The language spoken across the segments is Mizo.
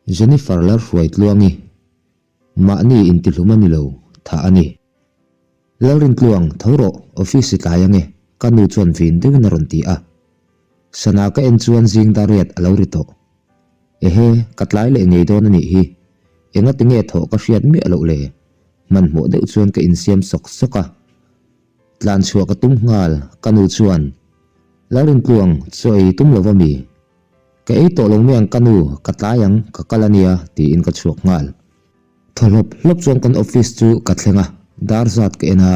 Jennifer Lalhruaitluangi, Mahni intihlum a ni lo, thah a ni. Lalrintluang, tho rawh, office i tlai ange, ka nu chuan vin deuhin a rawn ti a. Sana ka en chuan zing dar riat a lo ri tawh. Ehe, ka tlai leh ngei dawn a nih hi. Engati nge thawh ka hriat miah loh le? Hmanhmawh deuh chuan ka insiam sawk sawk a. Tlan chhuah ka tum nghal, ka nu chuan, Lalrintluang, chaw ei tum lo va mi? Ka ei tawh lo mai ang ka nu, ka tlai ang, ka kal a nia, tiin ka chhuak nghal. Thaw hlawp hlawp chuan kan office chu ka thleng a, dar zat ka en a,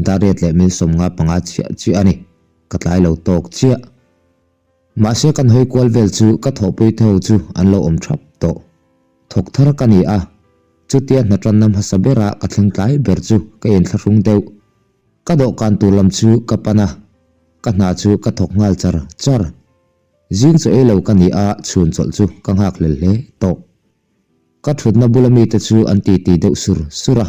dar riat leh min 55 chiah chiah a ni, ka tlai lo tawk chiah. Mahse kan hawi kual vel chu ka thawhpui tho chu an lo awm thap tawh. Thawk thar ka ni a, chutia hna tanna hmasa bera ka thleng tlai ber chu ka inthlahrung deuh. Ka dawhkan tur lam chu ka pan a, ka hna chu ka thawk nghal char char. Zing chaw ei lo ka ni a, chhun chawlh chu ka nghak hlel hle tawh. Ka thutna bula mite chu an titi deuh sur sur a,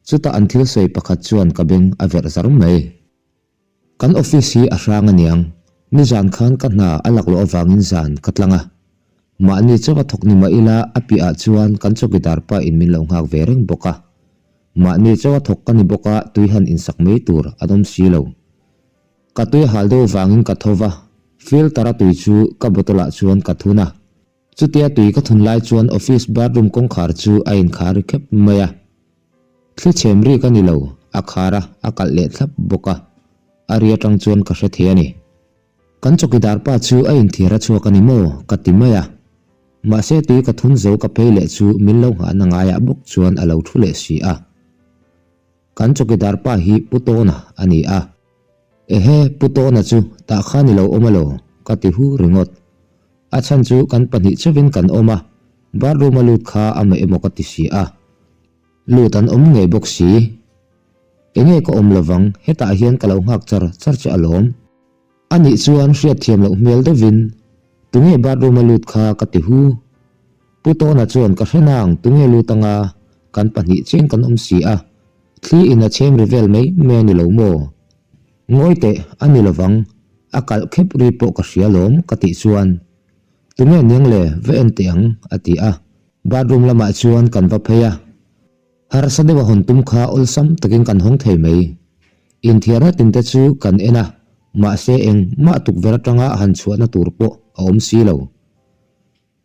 chutah an thil sawi pakhat chuan ka beng a verh zar mai. Kan office hi a hrang aniang, nizan khan ka hna a laklawh avangin zan ka tlang a. Mahni chaw a thawk ni mah ila a piahah chuan kan chawkidar pa in min lo nghak ve reng bawk a. Mahni chaw a thawk ka ni bawk a tui han insak mai tur an awm si lo. Ka tui hal deuh vangin ka tho va, filter a tui chu ka bottle ah chuan ka thun a. Chutia tui ka thun lai chuan office bathroom kawngkhar chu a inkhar ri khep mai a. Thli chhem ri ka ni lo, a khar a, a kalh leh thlap bawk a. A ri atang chuan ka hre thei a ni. Kan chawkidar pa chu a inthiar a chhuak a ni maw? ka ti mai a. Mahse tui ka thun zo ka phei leh chu min lo nghahna ngaiah bawk chuan a lo thu leh si a. Kan chawkidar pa hi Pu Tawna a ni a. Ehe, Pu Tawna chu tah khan i lo awm alaw? ka ti hu ringawt. A chhan chu kan pahnih chauhin kan awm a, bathroom a lut kha a mah emaw ka ti si a. Lut an awm ngei bawk si. Enge ka awm lovang, hetah hian ka lo nghak char char che alawm. A nih chuan hriatthiam loh hmel deuhin, Tunge bathroom a lut kha ka ti hu. Pu Tawna chuan ka hre nang, tunge lut anga, kan pahnih chian kan awm si a, thli in a chhem ri vel mai mai a ni lo maw? Ngawi teh, a ni lovang, a kalh khep ri pawh ka hria lawm ka tih chuan, Tunge niang le, va en teh ang, a ti a. Bathroom lamah chuan kan va phei a. Harsa deuh a hawn tum kha awlsam takin kan hawng thei mai. Inthiarna tinte chu kan en a, mahse eng mah tukverh atanga han chhuahna tur pawh a awm si lo.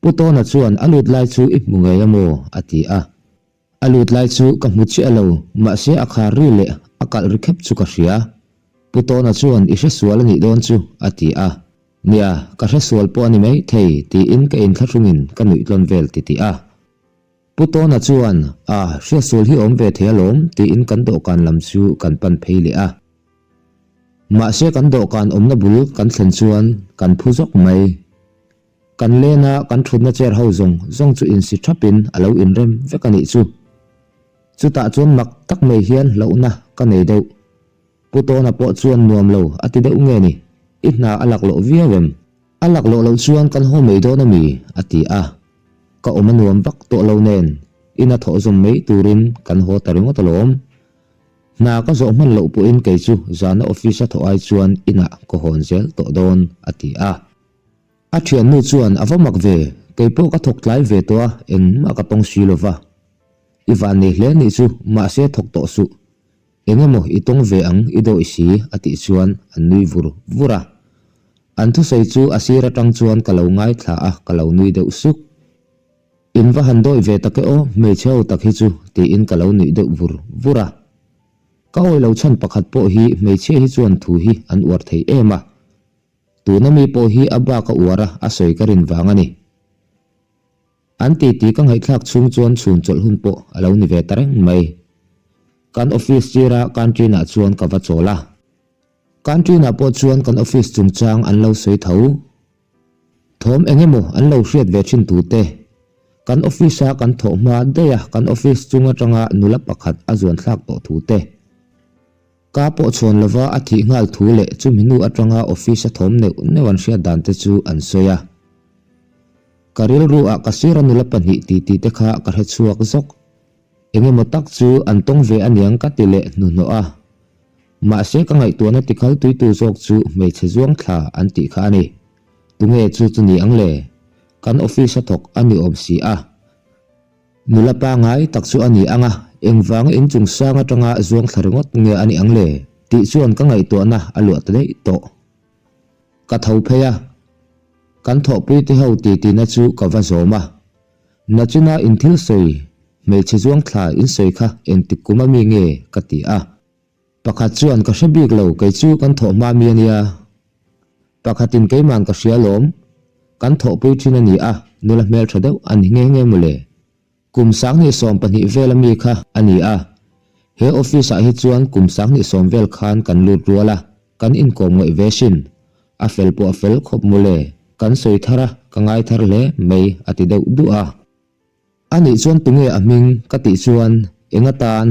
Pu Tawna chuan a lut lai chu i hmu ngei a maw? a ti a. A lut lai chu ka hmu chiah lo, mahse a khar ri leh a kalh ri khep chu ka hria. Pu Tawna chuan i hre sual a nih dawn chu, a ti a. Nia, ka hre sual pawh a ni mai thei, tiin ka inthlahrungin ka nuih tlawn vel titih a. Pu Tawna chuan, A, hriatsual hi awm ve thei alawm, tiin kan dawhkan lam chu kan pan phei leh a. Mahse kan dawhkan awmna bul kan thlen chuan kan phu zawk mai. Kan lena kan thutna chair ho zawng zawng chu insi thapin a lo inrem vek a nih chu. Chutah chuan mak tak mai hian hlauhna ka nei deuh. Pu Tawna pawh chuan nuam lo a ti deuh nge ni, I hna a laklawh viau em? A laklawh loh chuan kan haw mai dawn a mi? a ti a. Ka awm a nuam vak tawh lo nen, ina thawh zawm mai turin kan haw ta ringawt alawm. Hna ka zawh hman loh pawhin kei chu zana office a thawh ai chuan inah ka hawn zel tawh dawn, a ti a. A thiannu chuan a va mak ve, kei pawh ka thawk tlai ve tawh a, engmah ka tawng si lova. I van nei hle nih chu, mahse thawk tawh suh. Eng emaw i tawng ve ang i dawih si a tih chuan an nui vur vur a. An thusawi chu a sir atang chuan ka lo ngaithla a, ka lo nui deuh suk. In va han dawih ve tak e aw, hmeichhe ho tak hi chu tiin ka lo nuih deuh vur vur a. Ka awi lo chhan pakhat pawh hi hmeichhia hi chuan thu hi an uar thei em a. Tuna mi pawh hi a bak a uar a, a sawi ka rin vang a ni. An titi ka ngaihthlak chhung chuan chhun chawlh hun pawh a lo ni ve ta reng mai. Kan office sira canteen ah chuan ka va chawl a. Canteen ah pawh chuan kan office chungchang an lo sawi tho. Thawm eng emaw an lo hriat ve thin tute. Kan office a kan thawh hma daih a kan office chung atanga nula pakhat a zuan thlak tawh thute. Ka pawh chhawn lova a thih nghal thu leh chumi hnu atanga office a thawm neuh neuh an hriat dan te chu an sawi a. Ka rilru ah ka sir a nula pahnih ti ti te kha ka hre chhuak zawk. Engemaw tak chu an tawng ve aniang ka ti leh hnuhnawh a. Mahse ka ngaihtuahna tikhal tuitu zawk chu hmeichhe zuang thla an tih kha a ni. Tunge chu chu ni ang le? Kan office a thawk a ni awm si a. Nula pangai tak chu a ni ang a, engvanga inchung sang atanga zuang thla ringawt nge a nih ang le? Tih chuan ka ngaihtuahna a luah ta daih tawh. Ka tho phei a, kan thawhpuite ho titina chu ka va zawm a. Nachina in thil sawi, hmeichhe zuang thla in sawi kha engtik kum a mi nge? Ka ti a. Pakhat chuan ka hre bik lo, kei chu kan thawh hma mi a nia. Pakhatin keiman ka hria lawm, kan thawhpui thin a ni a, nula hmeltha deuh a ni nghe nghe mawle. Kum 20 vel a mi kha a ni a, he office ah hi chuan kum 20 vel khan kan lut rual a, kan inkawm ngaih ve sin. A fel pawh a fel khawp mawle, kan sawi thar a, ka ngai thar hle mai a ti deuh duh a. A nih chuan tunge a hming ka tih chuan eng atan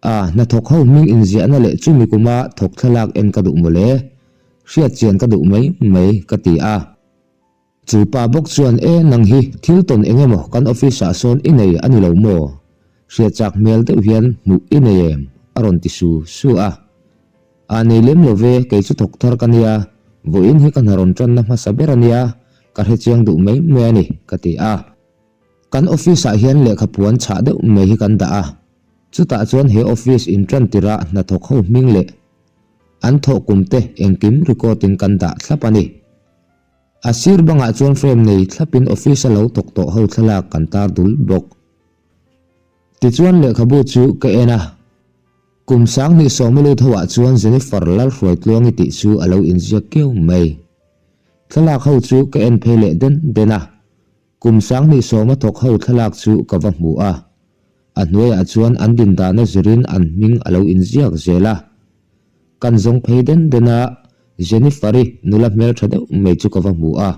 a hnathawk ho hming inziahna leh chumi kuma thawk thlalak en ka duh mawle, hriat chian ka duh mai mai ka ti a. Chu pa bawk chuan e nang hi thil tawn eng emaw kan office ah sawn i nei a ni lo maw? Hriat chak hmel deuh hian hmuh i nei em? a rawn ti su su a. A nei lem lo ve, kei chu thawk thar ka nia, vawiin hi ka hna rawn tanna hmasa ber a nia, ka hrechiang duh mai mai a ni, ka ti a. Kan office ah hian lehkha puan chhah deuh mai hi kan dah a, chutah chuan he office in tan tirah hnathawk ho hming leh an thawh kum te engkim record in kan dah thlap a ni. A sir bangah chuan frame nei thlapin office a lo thawk tawh ho thlalak kan tar dul bawk. Tichuan lehkhabu chu ka en a. Kum 20 a lut ho ah chuan Jennifer Lalhruaitluangi tih chu a lo inziak kiau mai. Thlalak ho chu ka en phei leh den den a, kum 20 a thawk ho thlalak chu ka va hmu a. A hnuaiah chuan an din dana zirin an hming a lo inziak zel a. Kan zawng phei den den a, Jennifer-i nula hmeltha deuh mai chu ka va hmu a.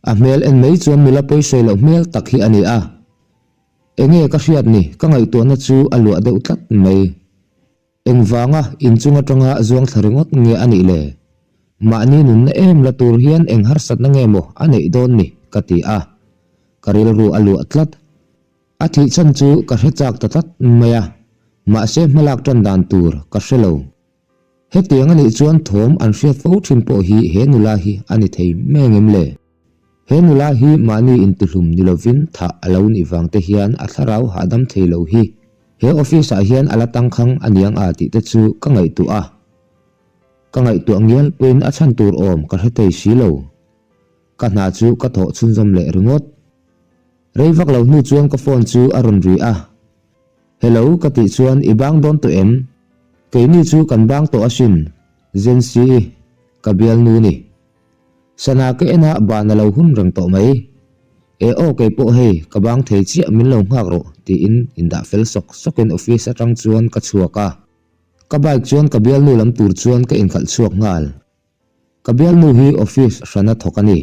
A hmel en mai chuan nula pawisawi loh hmel tak hi a ni a. Enge ka hriat ni, ka ngaihtuahna chu a luah deuh tlat mai. Engvanga inchung atanga zuang thla ringawt nge a nih le? Mahni nunna em la tur hian eng harsatna nge maw a neih dawn ni? ka ti a. Ka rilru a luah tlat. A thih chhan chu ka hre chak ta tlat mai a, mahse hmalak tan dan tur ka hre lo. Hetiang a nih chuan thawm an hriat fo thin pawh hi he nula hi a ni thei mai angem le? He nula hi mahni intihlum ni lovin thah a lo nih vang te hian a thlarau hahdam thei lo hi he office ah hian a la tangkhang a niang a tih te chu ka ngaihtuah a. Ka ngaihtuah ngial pawhin a chhan tur awm ka hre thei si lo. Ka hna chu ka thawh chhunzawm leh ringawt. Rei vak lo hnu chuan ka phone chu a rawn ri a. Hello ka tih chuan i bang dawn tawh em? Keini chu kan bang tawh asin, Zensi ka bialnu ni. Sana ka en a ban a lo hun reng tawh mai. E aw kei pawh hei ka bang thei chiah min lo nghak rawh tiin indah fel sawk sawkin office atang chuan ka chhuak a. Ka bike chuan ka bialnu lam tur chuan ka inkhalh chhuak nghal. Ka bialnu hi office hrana thawk a ni.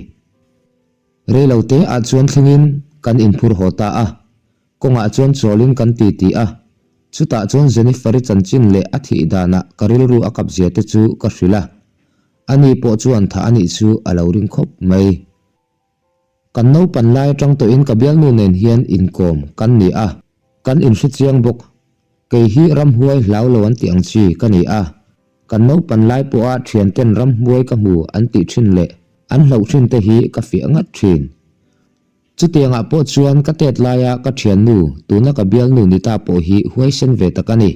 Reilo te ah chuan thlengin kan inphur haw ta a, kawngah chuan chawlin kan ti ti a, chutah chuan Jennifer-i chanchin leh a thih danah ka rilru a kap zia te chu ka hrilh a, ani pawh chuan thah a nih chu a lo ring khawp mai. Kan naupan lai atang tawhin ka bialnu nen hian inkawm kan ni a, kan inhre chiang bawk. Kei hi ramhuai hlau lo an tih ang chi ka ni a, kan naupan lai pawha thianten ramhuai ka hmu an tih thin leh an hlauh thin te hi ka fiah ngat thin. Chutiangah pawh chuan ka tet laia ka thiannu, tuna ka bialnu ni ta pawh hi huaisen ve tak a ni.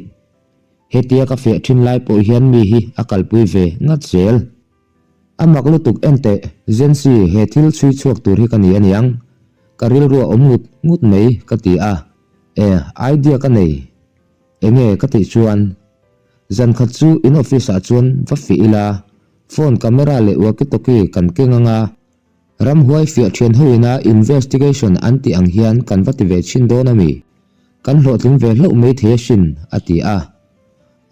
Hetia ka fiah thin lai pawh hian mi hi a kalpui ve ngat zel. A mak lutuk en teh, Zensi, he thil chhui chhuak tur hi ka ni aniang. Ka rilru a awm ngut ngut mai, ka ti a. E, idea ka nei. Enge ka tih chuan, zan khat chu in office ah chuan va fih ila, phone camera leh walkie talkie kan keng anga, ramhuai fiah thian ho ina investigation an tih ang hian kan va ti ve chhin dawn ami? Kan hlawhtling ve hlauh mai thei asin, a ti a.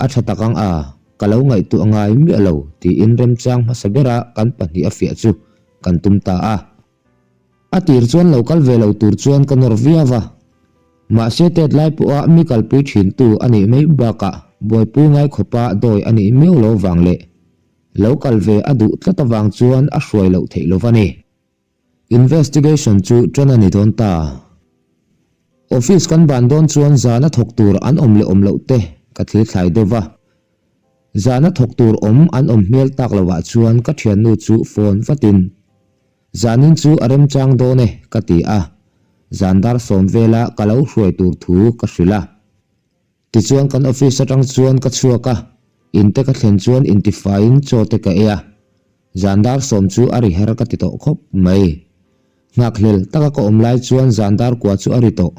A tha tak ang a, ka lo ngaihtuah ngai miah lo tiin remchang hmasa bera kan pahnih a fiah chu kan tum ta a. A tir chuan lo kal ve lo tur chuan ka nawr viau a, mahse tet lai pawha mi kalpui thintu a nih mai bakah buaipui ngai khawpa dawi a nih miau lo vang leh lo kal ve a duh tlat avang chuan a hruai loh theih lo va ni. Investigation chu ṭan a ni dawn ta. Office kan ban dawn chuan zana thawk tur an awm leh awm loh te ka thlir thlai deuh va. Zana thawk tur awm an awm hmel tak lovah chuan ka thiannu chu phone vatin, Zanin chu a remchang dawn e ka ti a. Zan dar sawm vela ka lo hruai tur thu ka hrilh a. Tichuan kan office atang chuan ka chhuak a, in te ka thlen chuan intifaiin chaw te ka ei a. Zan dar sawm chu a ri har ka ti tawh khawp mai. Nghakhlel taka ka awm lai chuan zan dar kua chu a ri tawh.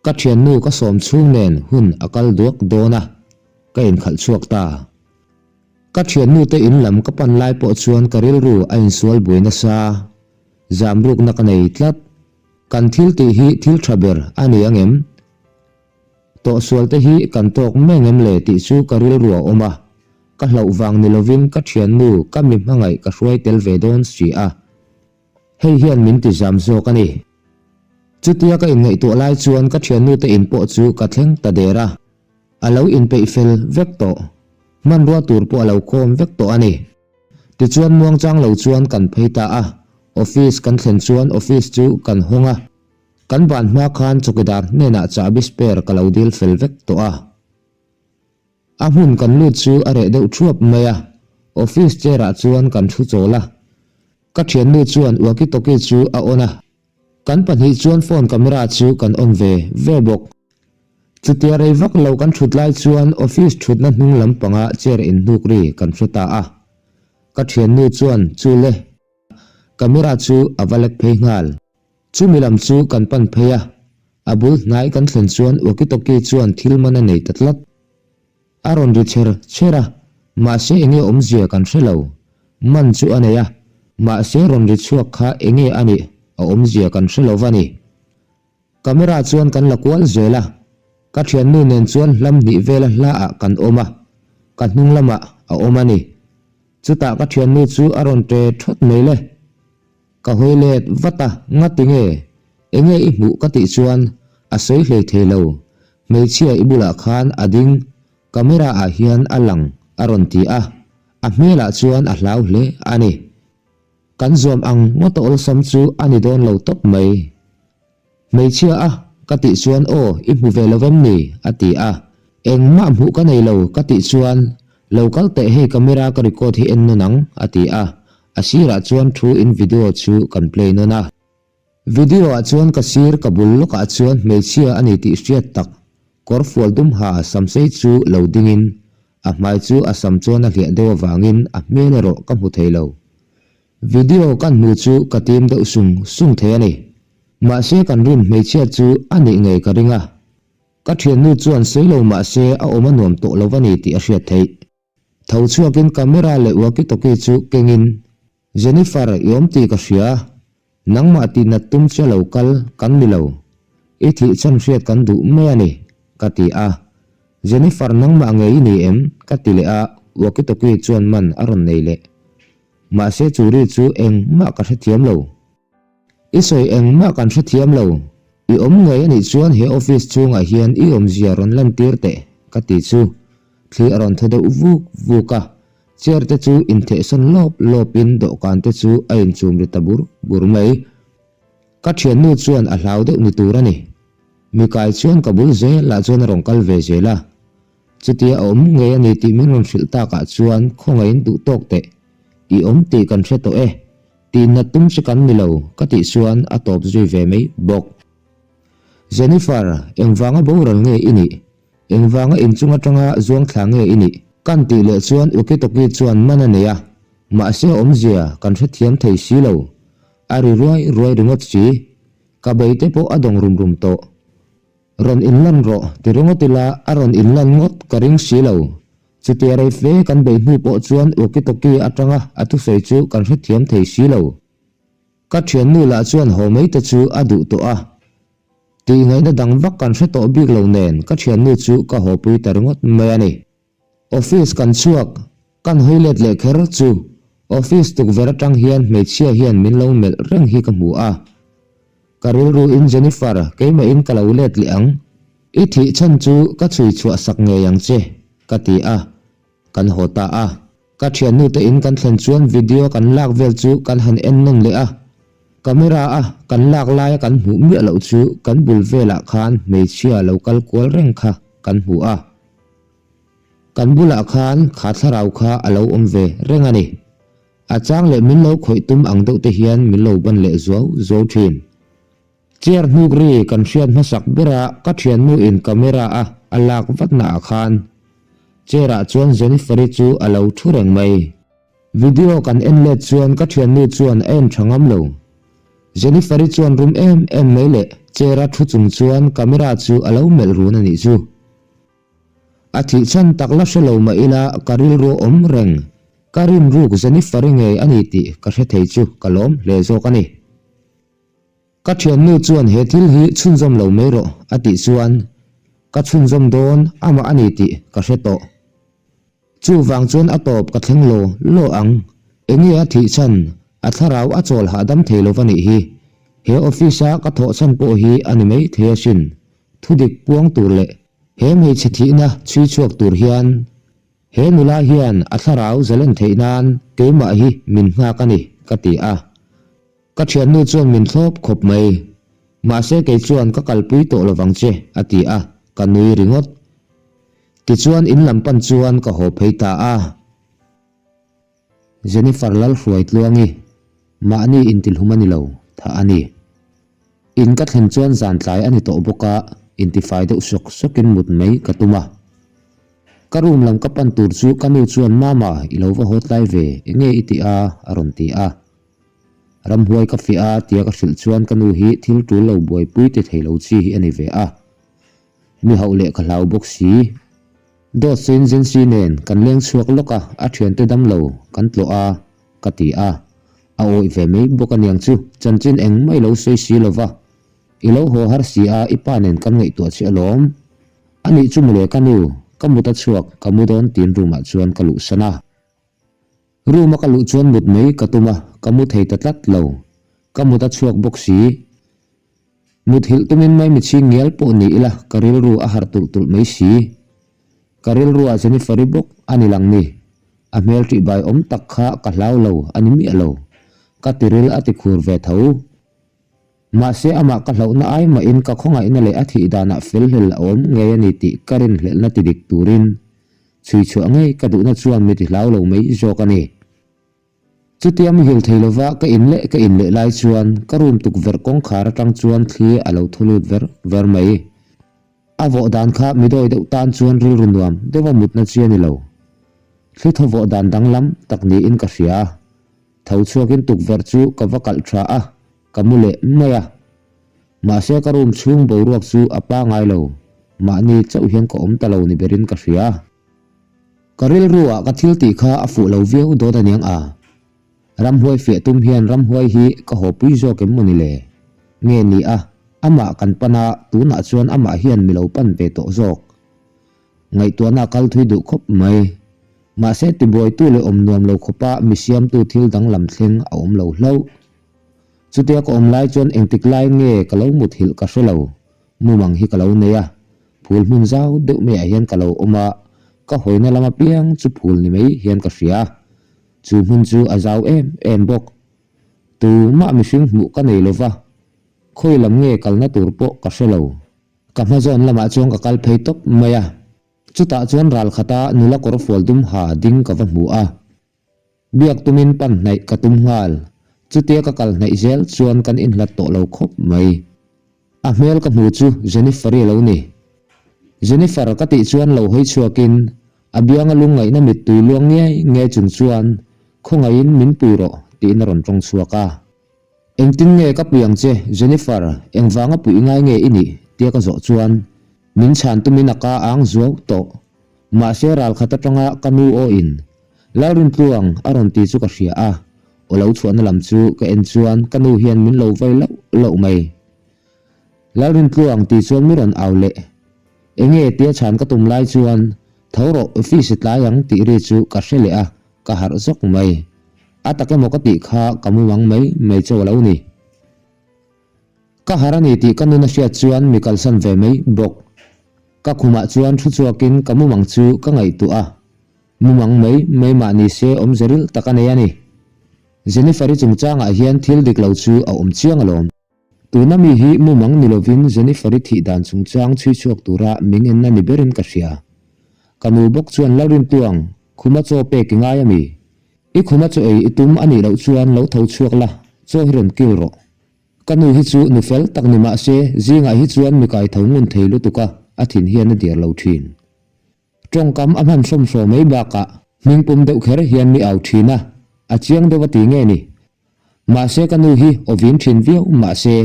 Ka thiannu ka sawm chhung nen hun a kal duak dawn a, ka inkhalh chhuak ta. Ka thiannu te in lam ka pan lai pawh chuan ka rilru a insual buai nasa. Zamrukna ka nei tlat. Kan thil tih hi thil tha ber a ni ang em? Tawhsual te hi kan tawk mai ang em le tih chu ka rilru a awm a. Ka hlauh vang ni lovin ka thiannu ka mi hmangaih ka hruai tel ve dawn si a. Hei hian min ti zam zawk a ni. Chutia ka inngaihtuah lai chuan ka thiannu te in pawh chu ka thleng ta der a. A lo inpeih fel vek tawh. Hmanrua tur pawh a lo khawm vek tawh a ni. Tichuan muangchang lo chuan kan phei ta a. Office kan thlen chuan office chu kan hawng a. Kan ban hma khan chawkidar hnenah chahbi spare ka lo dil fel vek tawh a. A hmun kan lut chu a reh deuh thuap mai a. Office chair ah chuan kan thu chawl a. Ka thiannu chuan walkie talkie chu a on a. Kan pahnih chuan phone camera chu kan on ve ve bawk. Chutia rei vak lo kan thut lai chuan office thutna hnung lam panga chair inhnuk ri kan hre ta a. Ka thiannu chuan chu le camera chu a va lek phei nghal. Chumi lam chu kan pan phei a, a bul hnai kan thlen chuan walkie talkie chuan thil man a nei ta tlat. A rawn ri chher chher a, mahse enge awmzia kan hre lo. Man chu a nei a, mahse rawn ri chhuak kha enge a nih a awmzia kan hre lo va ni. Camera chuan kan la kual zel a, ka thiannu nen chuan hlam hnih vela hla ah kan awm a, ka hnung lamah a awm a ni. Chutah ka thiannu chu a rawn ṭe ṭhawt mai le. Ka hawi let vat a, ngati nge? Enge i hmuh ka tih chuan a sawi hlei thei lo, hmeichhia i bulah khan a ding, camera ah hian a lang a rawn ti a, a hmelah chuan a hlau hle a ni. Kan zuam ang ngawt a awlsam chu a ni dawn lo tawp mai. Hmeichhia a ka tih chuan aw i hmu ve lo vem ni? a ti a, engmah hmuh ka nei lo ka tih chuan lo kal teh hei camera ka record hi en nawn ang a ti a, a sirah chuan thu in video chu kan play nawn a. Video ah chuan ka sir ka bul lawkah chuan hmeichhia a ni tih hriat tak kawr fual dum ha samsei chu lo dingin a hmai chu a sam chuan a hliah deuh avangin a hmel erawh ka hmu thei lo. Video kan hmu chu ka tim deuh sung sung thei a ni. Mahse kan rin hmeichhia chu a nih ngei ka ring a. Ka thiannu chuan sawi lo mahse a awm a nuam tawh lo a ni tih a hriat theih. Tho chhuakin camera leh walkie talkie chu kengin, Jennifer i awm tih ka hria, nangmah tih nat tum che lo kal kan ni lo. I thih chhan hriat kan duh mai a ni, ka ti a. Jennifer nangmah ngei i ni em? ka ti leh a, walkie talkie chuan man a rawn nei leh. Mahse chu ri chu engmah ka hrethiam lo. I sawi engmah kan hrethiam lo. I awm ngei anih chuan he office chhungah hian i awmzia rawn lantir teh ka ti chu. Thli a rawn thaw deuh vuk vuk a, chair te chu inthehsawn lawp lawpin dawhkan te chu a inchum ri ta bur bur mai. Ka thiannu chuan a hlau deuh ni tur a ni. Mikai chuan ka bul zelah chuan a rawn kal ve zel a. Chutia a awm ngei a ni tih min rawn hrilh takah chuan khawngaihin duh tawk teh. I awm tih kan hre tawh e. Tihna tum che kan ni lo ka tih chuan a tawp zui ve mai bawk. Jennifer, engvanga boral nge i nih? Engvanga inchung atanga zuang thla nge i nih? Kan tih leh chuan Ukitoki chuan man a nei a, mahse a awmzia kan hrethiam thei si lo. A ri ruai ruai ringawt si. Ka beite pawh a dawng rum rum tawh. Rawn inlan rawh ti ringawt ila a rawn inlan ngawt ka ring si lo. Chutia rei fe kan bei hnu pawh chuan walkie-talkie atanga a thusawi chu kan hrethiam thei si lo. Ka thiannu lah chuan haw mai te chu a duh tawh a. Tih ngaihna dang vak kan hre tawh bik lo nen ka thiannu chu ka haw pui ta ringawt mai a ni. Office kan chhuak, kan hawi let leh kher chu office tukverh atang hian hmeichhia hian min lo melh reng hi ka hmu a. Ka rilru in Jennifer, keimah in ka lo let leh ang. I thih chhan chu ka chhui chhuah sak ngei ang che, ka ti a. Kan haw ta a. Ka thiannu te in kan thlen chuan video kan lak vel chu kan han en nawn leh a. Camera a kan lak laia kan hmuh miah loh chu kan bul velah khan hmeichhia lo kal kual reng kha kan hmu a. Kan bulah khan kha thlarau kha a lo awm ve reng a ni. A chang leh min lo khawih tum ang deuh te hian min lo ban leh zuau zuau thin. Chair hnuk ri kan hriat hmasak bera ka thiannu in camera a a lak vat na ah khan chair ah chuan Jennifer-i chu a lo thu reng mai. Video kan en let chuan ka thiannu chuan a en tha ngam lo. Jennifer-i chuan rum em em mai leh chair a thu chung chuan camera chu a lo melh run a nih chu. A thih chhan tak la hre lo mah ila ka rilru awm reng, ka rinruk Jennifer-i ngei a ni tih ka hre thei chu ka lawm hle zawk a ni. Ka thiannu chuan he thil hi chhunzawm lo mai rawh a tih chuan ka chhunzawm dawn amah a ni tih ka hre tawh. Chuvang chuan a tawp ka thleng law law ang. Enge a thih chhan? A thlarau a chawl hahdam thei lo va nih hi. He office a ka thawh chhan pawh hi a ni mai thei asin. Thudik puang tur leh he hmeichhe thihna chhui chhuak tur hian He nula hian a thlarau zalen theih nan keimah hi min nghak a ni ka ti a. Ka thiannu chuan min thlawp khawp mai. Mahse kei chuan ka kalpui tawh lovang che a ti a, ka nui ringawt. Tichuan in lam pan chuan ka haw phei ta a. Jennifer Lalhruaitluangi, mahni intilhum a ni lo, thah a ni. In ka thlen chuan zan tlai a ni tawh bawk a, intifai deuh sawk sawkin mut mai ka tum a. Ka room lam ka pan tur chu ka nu chuan Mama, i lo va haw tlai ve, enge i tih a? a rawn ti a. Ramhuai ka fiah a tia ka hrilh chuan ka nu hi thil tul lo buaipui ti thei lo chi hi a ni ve a. Mi hauh leh ka hlau bawk si. Dawt sawiin Zensi nen kan leng chhuak lawk a, a thiante dam lo kan tlawh a ka ti a. A awih ve mai bawk aniang chu, chanchin engmah i lo sawi si lo va. I lo haw har si a, i pa nen kan ngaihtuah che alawm. Anih chu mawle ka nu, ka mut a chhuak, ka mu dawn tiin room ah chuan ka luhsan a. Room a ka luh chuan mut mai ka tum a, ka mu thei ta tlat lo. Ka mut a chhuak bawk si. Mut hilh tumin mai michhing ngial pawh ni ila ka rilru a harh tulh tulh mai si. Ka rilru ah Jennifer-i bawk a ni lang ni. A hmel ṭih bai awm tak kha ka hlau lo a ni miah lo. Ka tiril a ti khur ve tho. Mahse amah ka hlauhna ai mahin ka khawngaihna leh a thih danah felhlel a awm ngei a ni tih ka rinhlelhna ti dik turin chhui chhuah ngei ka duhna chuan mi ti hlau lo mai zawk a ni. Chutia muhil thei lova ka in leh ka in leh lai chuan ka room tukverh kawngkhar atang chuan thli a lo thaw lut ver ver mai. A vawh dan kha mi dawi deuh tan chuan rilru nuam deuha mutna chi a ni lo. Thli thaw vawh dan danglam tak niin ka hria. Tho chhuakin tukverh chu ka va kalh tha a, ka mu leh mai a. Mahse ka room chhung boruak chu a pangai lo, mahni chauh hian ka awm ta lo ni berin ka hria. Ka rilru ah ka thil tih kha a fuh lo viau dawn aniang a. Ramhuai fiah tum hian ramhuai hi ka haw pui zawk em mawni le? Nge ni a, amah kan pan a, tunah chuan amah hian mi lo pan ve tawh zawk. Ngaihtuahna a kal thui duh khawp mai. Mahse tibuaitu leh awm nuam lo khawpa mi siamtu thil danglam thleng a awm lo hlauh. Chutia ka awm lai chuan engtik lai nge ka lo muthilh ka hre lo. Mumang hi ka lo nei a, phul hmun zau deuh maiah hian ka lo awm a, ka hawina lam apiang chu phul ni mai hian ka hria. Chu hmun chu a zau em em bawk. Tumah mihring hmuh ka nei lova, khawi lam nge kalna tur pawh ka hre lo. Ka hmazawn lamah chuan ka kal phei tawp mai a, chutah chuan ral khata nula kawr fual dum ha ding ka va hmu a. Biak tumin pan hnaih ka tum nghal. Chutia ka kal hnaih zel chuan kan inhlat tawh lo khawp mai. A hmel ka hmu chu Jennifer-i a lo ni. Jennifer ka tih chuan lo hawi chhuakin a bianga lungngaihna mittui luang ngiai ngiai chung chuan khawngaihin min pui rawh tiin a rawn tawng chhuak a. Engtin nge ka pui ang che Jennifer, engvanga puih ngai nge i nih? tia ka zawh chuan min chhan tumin a ka ang zuau tawh. Mahse ralkhat atanga ka nu aw in Lalrintluang a rawn ti chu ka hria a, aw lo chhuahna lam chu ka en chuan ka nu hian min lo vai loh loh mai. Lalrintluang ti chuan mi rawn au leh. Enge tia chhan ka tum lai chuan tho rawh office i tlai ang tih ri chu ka hre leh a, ka harh zawk mai. A tak emaw ka tih kha ka mumang mai mai chaw a lo ni. Ka harh a ni tih ka nun a hriat chuan mi kalsan ve mai bawk. Ka khumah chuan thu chhuakin ka mumang chu ka ngaihtuah a. Mumang mai mai mah ni se awmze rilh tak a nei a ni. Jennifer-i chungchangah hian thil dik lo chu a awm chiang alawm. Tuna mi hi mumang ni lovin Jennifer-i thih dan chungchang chhui chhuak tura min enna ni berin ka hria. Ka nu bawk chuan Lalrintuang, khuma chaw pek i ngai a mi? I khuma chaw ei i tum a nih loh chuan lo tho chhuak la, chaw hi rawn kil rawh. Ka nu hi chu nu fel tak ni mah se zingah hi chuan mi kai tho ngun thei lutuk a, a thin hian a diar lo thin. Tawngkam a hman hrawm hraw mai bakah hming pum deuh kher hian mi au thin a, a chiang deuh a ti nge ni? Mahse ka nu hi aw vin thin viau mahse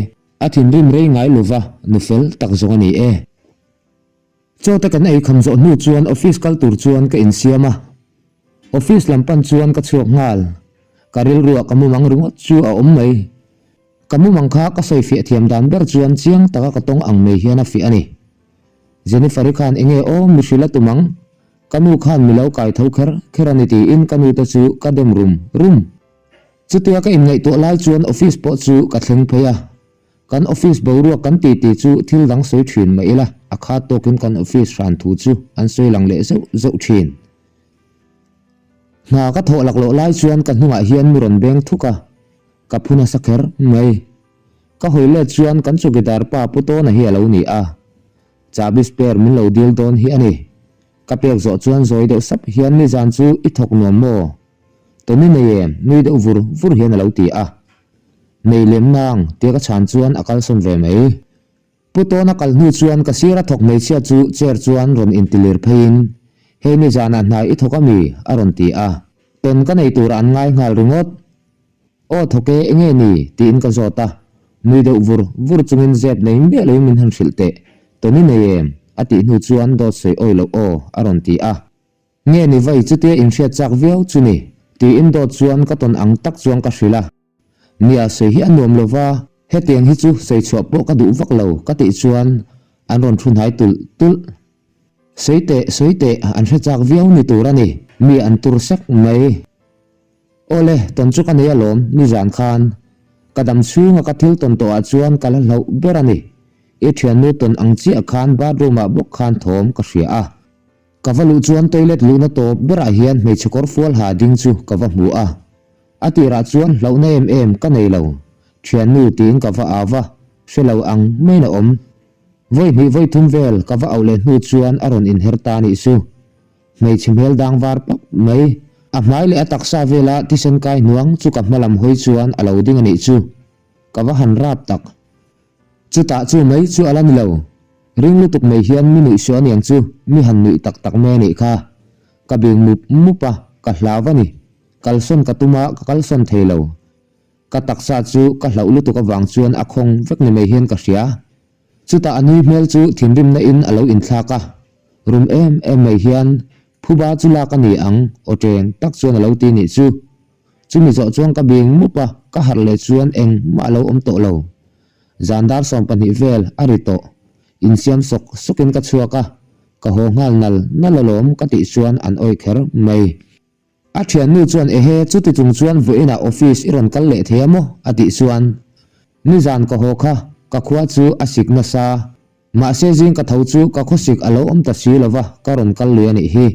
a thinrim rei ngai lova nu fel tak zawng a ni e. Chaw te kan ei kham zawh hnu chuan office kal tur chuan ka insiam a, office lam pan chuan ka chhuak nghal. Ka rilruah ka mumang ringawt chu a awm mai. Ka mumang kha ka sawi fiah thiam dan ber chuan chiang taka ka tawng ang mai hian a fiah a ni. Jennifer-i khan enge aw mi hrilh a tum ang? Ka nu khan mi lo kai tho kher kher a ni tiin ka nu te chu ka dem rum rum. Chutia ka inngaihtuah lai chuan office pawh chu ka thleng phei a. Kan office boruak kan ti ti chu thil dang sawi thin mah ila a khat tawkin kan office hran thu chu an sawi lang leh zauh zauh thin. Hna ka thawh laklawh lai chuan ka hnungah hian mi rawn beng thuk a, ka phu nasa kher mai. Ka hawi let chuan kan chawkidar pa Pu Tawna hi a lo ni a, chahbi spare min lo dil dawn hi a ni. Ka pek zawh chuan zawi deuh sap hian nizan chu i thawk nuam maw? Tawni nei em? Nui deuh vur vur hian a lo ti a. Nei lem nang, tia ka chhan chuan a kalsawn ve mai. Pu Tawna kal hnu chuan ka sira thawk hmeichhia chu chair chuan rawn intilir pheiin, Hei nizanah hnai i thawk a mi? a rawn ti a. Tawn ka nei turah an ngai nghal ringawt. Aw thawk e, enge ni? tiin ka zawt a. Nui deuh vur vur chungin zep nei miah loin min han hrilh teh. Tawni nei em? a tih hnu chuan dawt sawi awi loh aw a rawn ti a. Nge ni vai chutia inhriat chak viau chu ni? Tiin dawt chuan ka tawn ang tak chuan ka hrilh a. Nia sawi hi a nuam lo va, hetiang hi chu sawi chhuah pawh ka duh vak lo ka tih chuan an rawn thu hnai tulh tulh. Sawi teh, sawi teh, an hre chak viau ni tur a ni, mi an tur sek mai. Awle, tawn chu ka nei alawm, nizan khan. Ka dam chhunga ka thil tawn tawhah chuan ka la hlauh ber a ni. I thiannu tawn ang chiah khan bathroom ah bawk khan thawm ka hria a. Ka va luh chuan toilet luhna tawp berah hian hmeichhe kawr fual ha ding chu ka va hmu a. A tirah chuan hlauhna em em ka nei lo. Thiannu tiin ka va au va, hre lo ang maiin a awm. Vawi hnih vawi thum vel ka va auh leh hnu chuan a rawn inher ta nih chu. Hmeichhe hmel dang var pap mai. A hmai leh a taksa vela thisen kai hnuang chu ka hma lam hawi chuan a lo ding a nih chu. Ka va han rap tak. Chutah chu mai chu a la ni lo. Ring lutuk mai hian mi nuih suah aniang chu mi han nuih tak tak mai a nih kha. Ka bing mup mup a, ka hlau a ni. Kalsawn ka tum a, ka kalsawn thei lo. Ka taksa chu ka hlauh lutuk avang chuan a khawng vek ni mai hian ka hria. Chutah a nui hmel chu thinrimna in a lo inthlak a. Rum em em mai hian phuba chu lak a ni ang aw teng tak chuan a lo ti nih chu. Chumi zawh chuan ka bing mup a, ka harh leh chuan engmah a lo awm tawh lo. Zan dar 12 vel a ri tawh. Insiam sawk sawkin ka chhuak a, ka haw nghal nal nal alawm ka tih chuan an awih kher mai. A thiannu chuan ehe chuti chung chuan vawiinah office i rawn kal leh thei a maw? a tih chuan nizan ka haw kha ka khua chu a sik nasa. Mahse zing ka tho chu ka khawsik a lo awm ta si lova ka rawn kal lui a nih hi.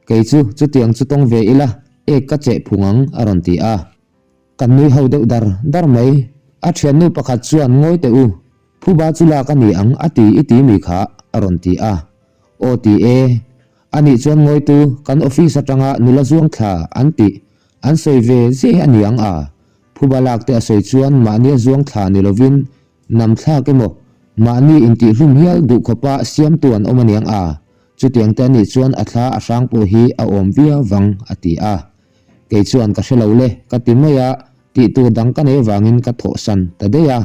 Kei chu chutiang chu tawng ve ila ek ka cheh phung ang a rawn ti a. Kan nui ho deuh dar dar mai. A thiannu pakhat chuan ngawi teh u, phuba chu lak a ni ang a ti i ti mi kha a rawn ti a. Aw ti e. A nih chuan ngawitu kan office atanga nula zuang thla an tih an sawi ve ziah hi a ni ang a. Phuba lak te a sawi chuan mahnia zuang thla ni lovin nam thlak emaw mahni intihhlum hial duh khawpa siamtu an awm a niang a. Chutiang te a nih chuan a thla a hrang pawh hi a awm viau vang a ti a. Kei chuan ka hre lo le, ka ti mai a, tih tur dang ka nei avangin ka thawhsan ta daih a,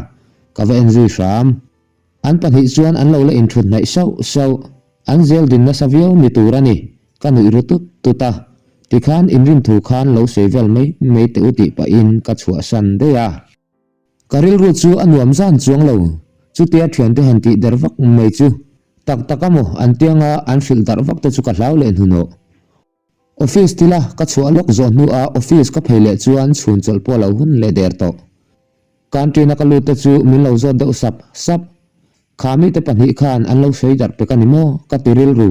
ka va en zui hram. An pahnih chuan an lo la inthut hnaih sauh sauh, an zel din nasa viau ni tur a ni, ka nuih ru tut tut a. Tikhan inrin thu khan lo sawi vel mai mai teh u tih pahin ka chhuahsan daih a. Ka rilru chu a nuam zan chuang lo, chutia thiante han tih der vak mai chu tak tak a maw an tianga an hrilh darh vak te chu ka hlau leh hnuhnawh. Office tila ka chhuah lawk zawh hnuah office ka phei leh chuan chhun chawlh pawh lo hun leh der tawh. Canteen a ka lut te chu min lo zawt deuh sap sap. Kha mite pahnih khan an lo sawi darh pek a ni maw? Ka ti rilru.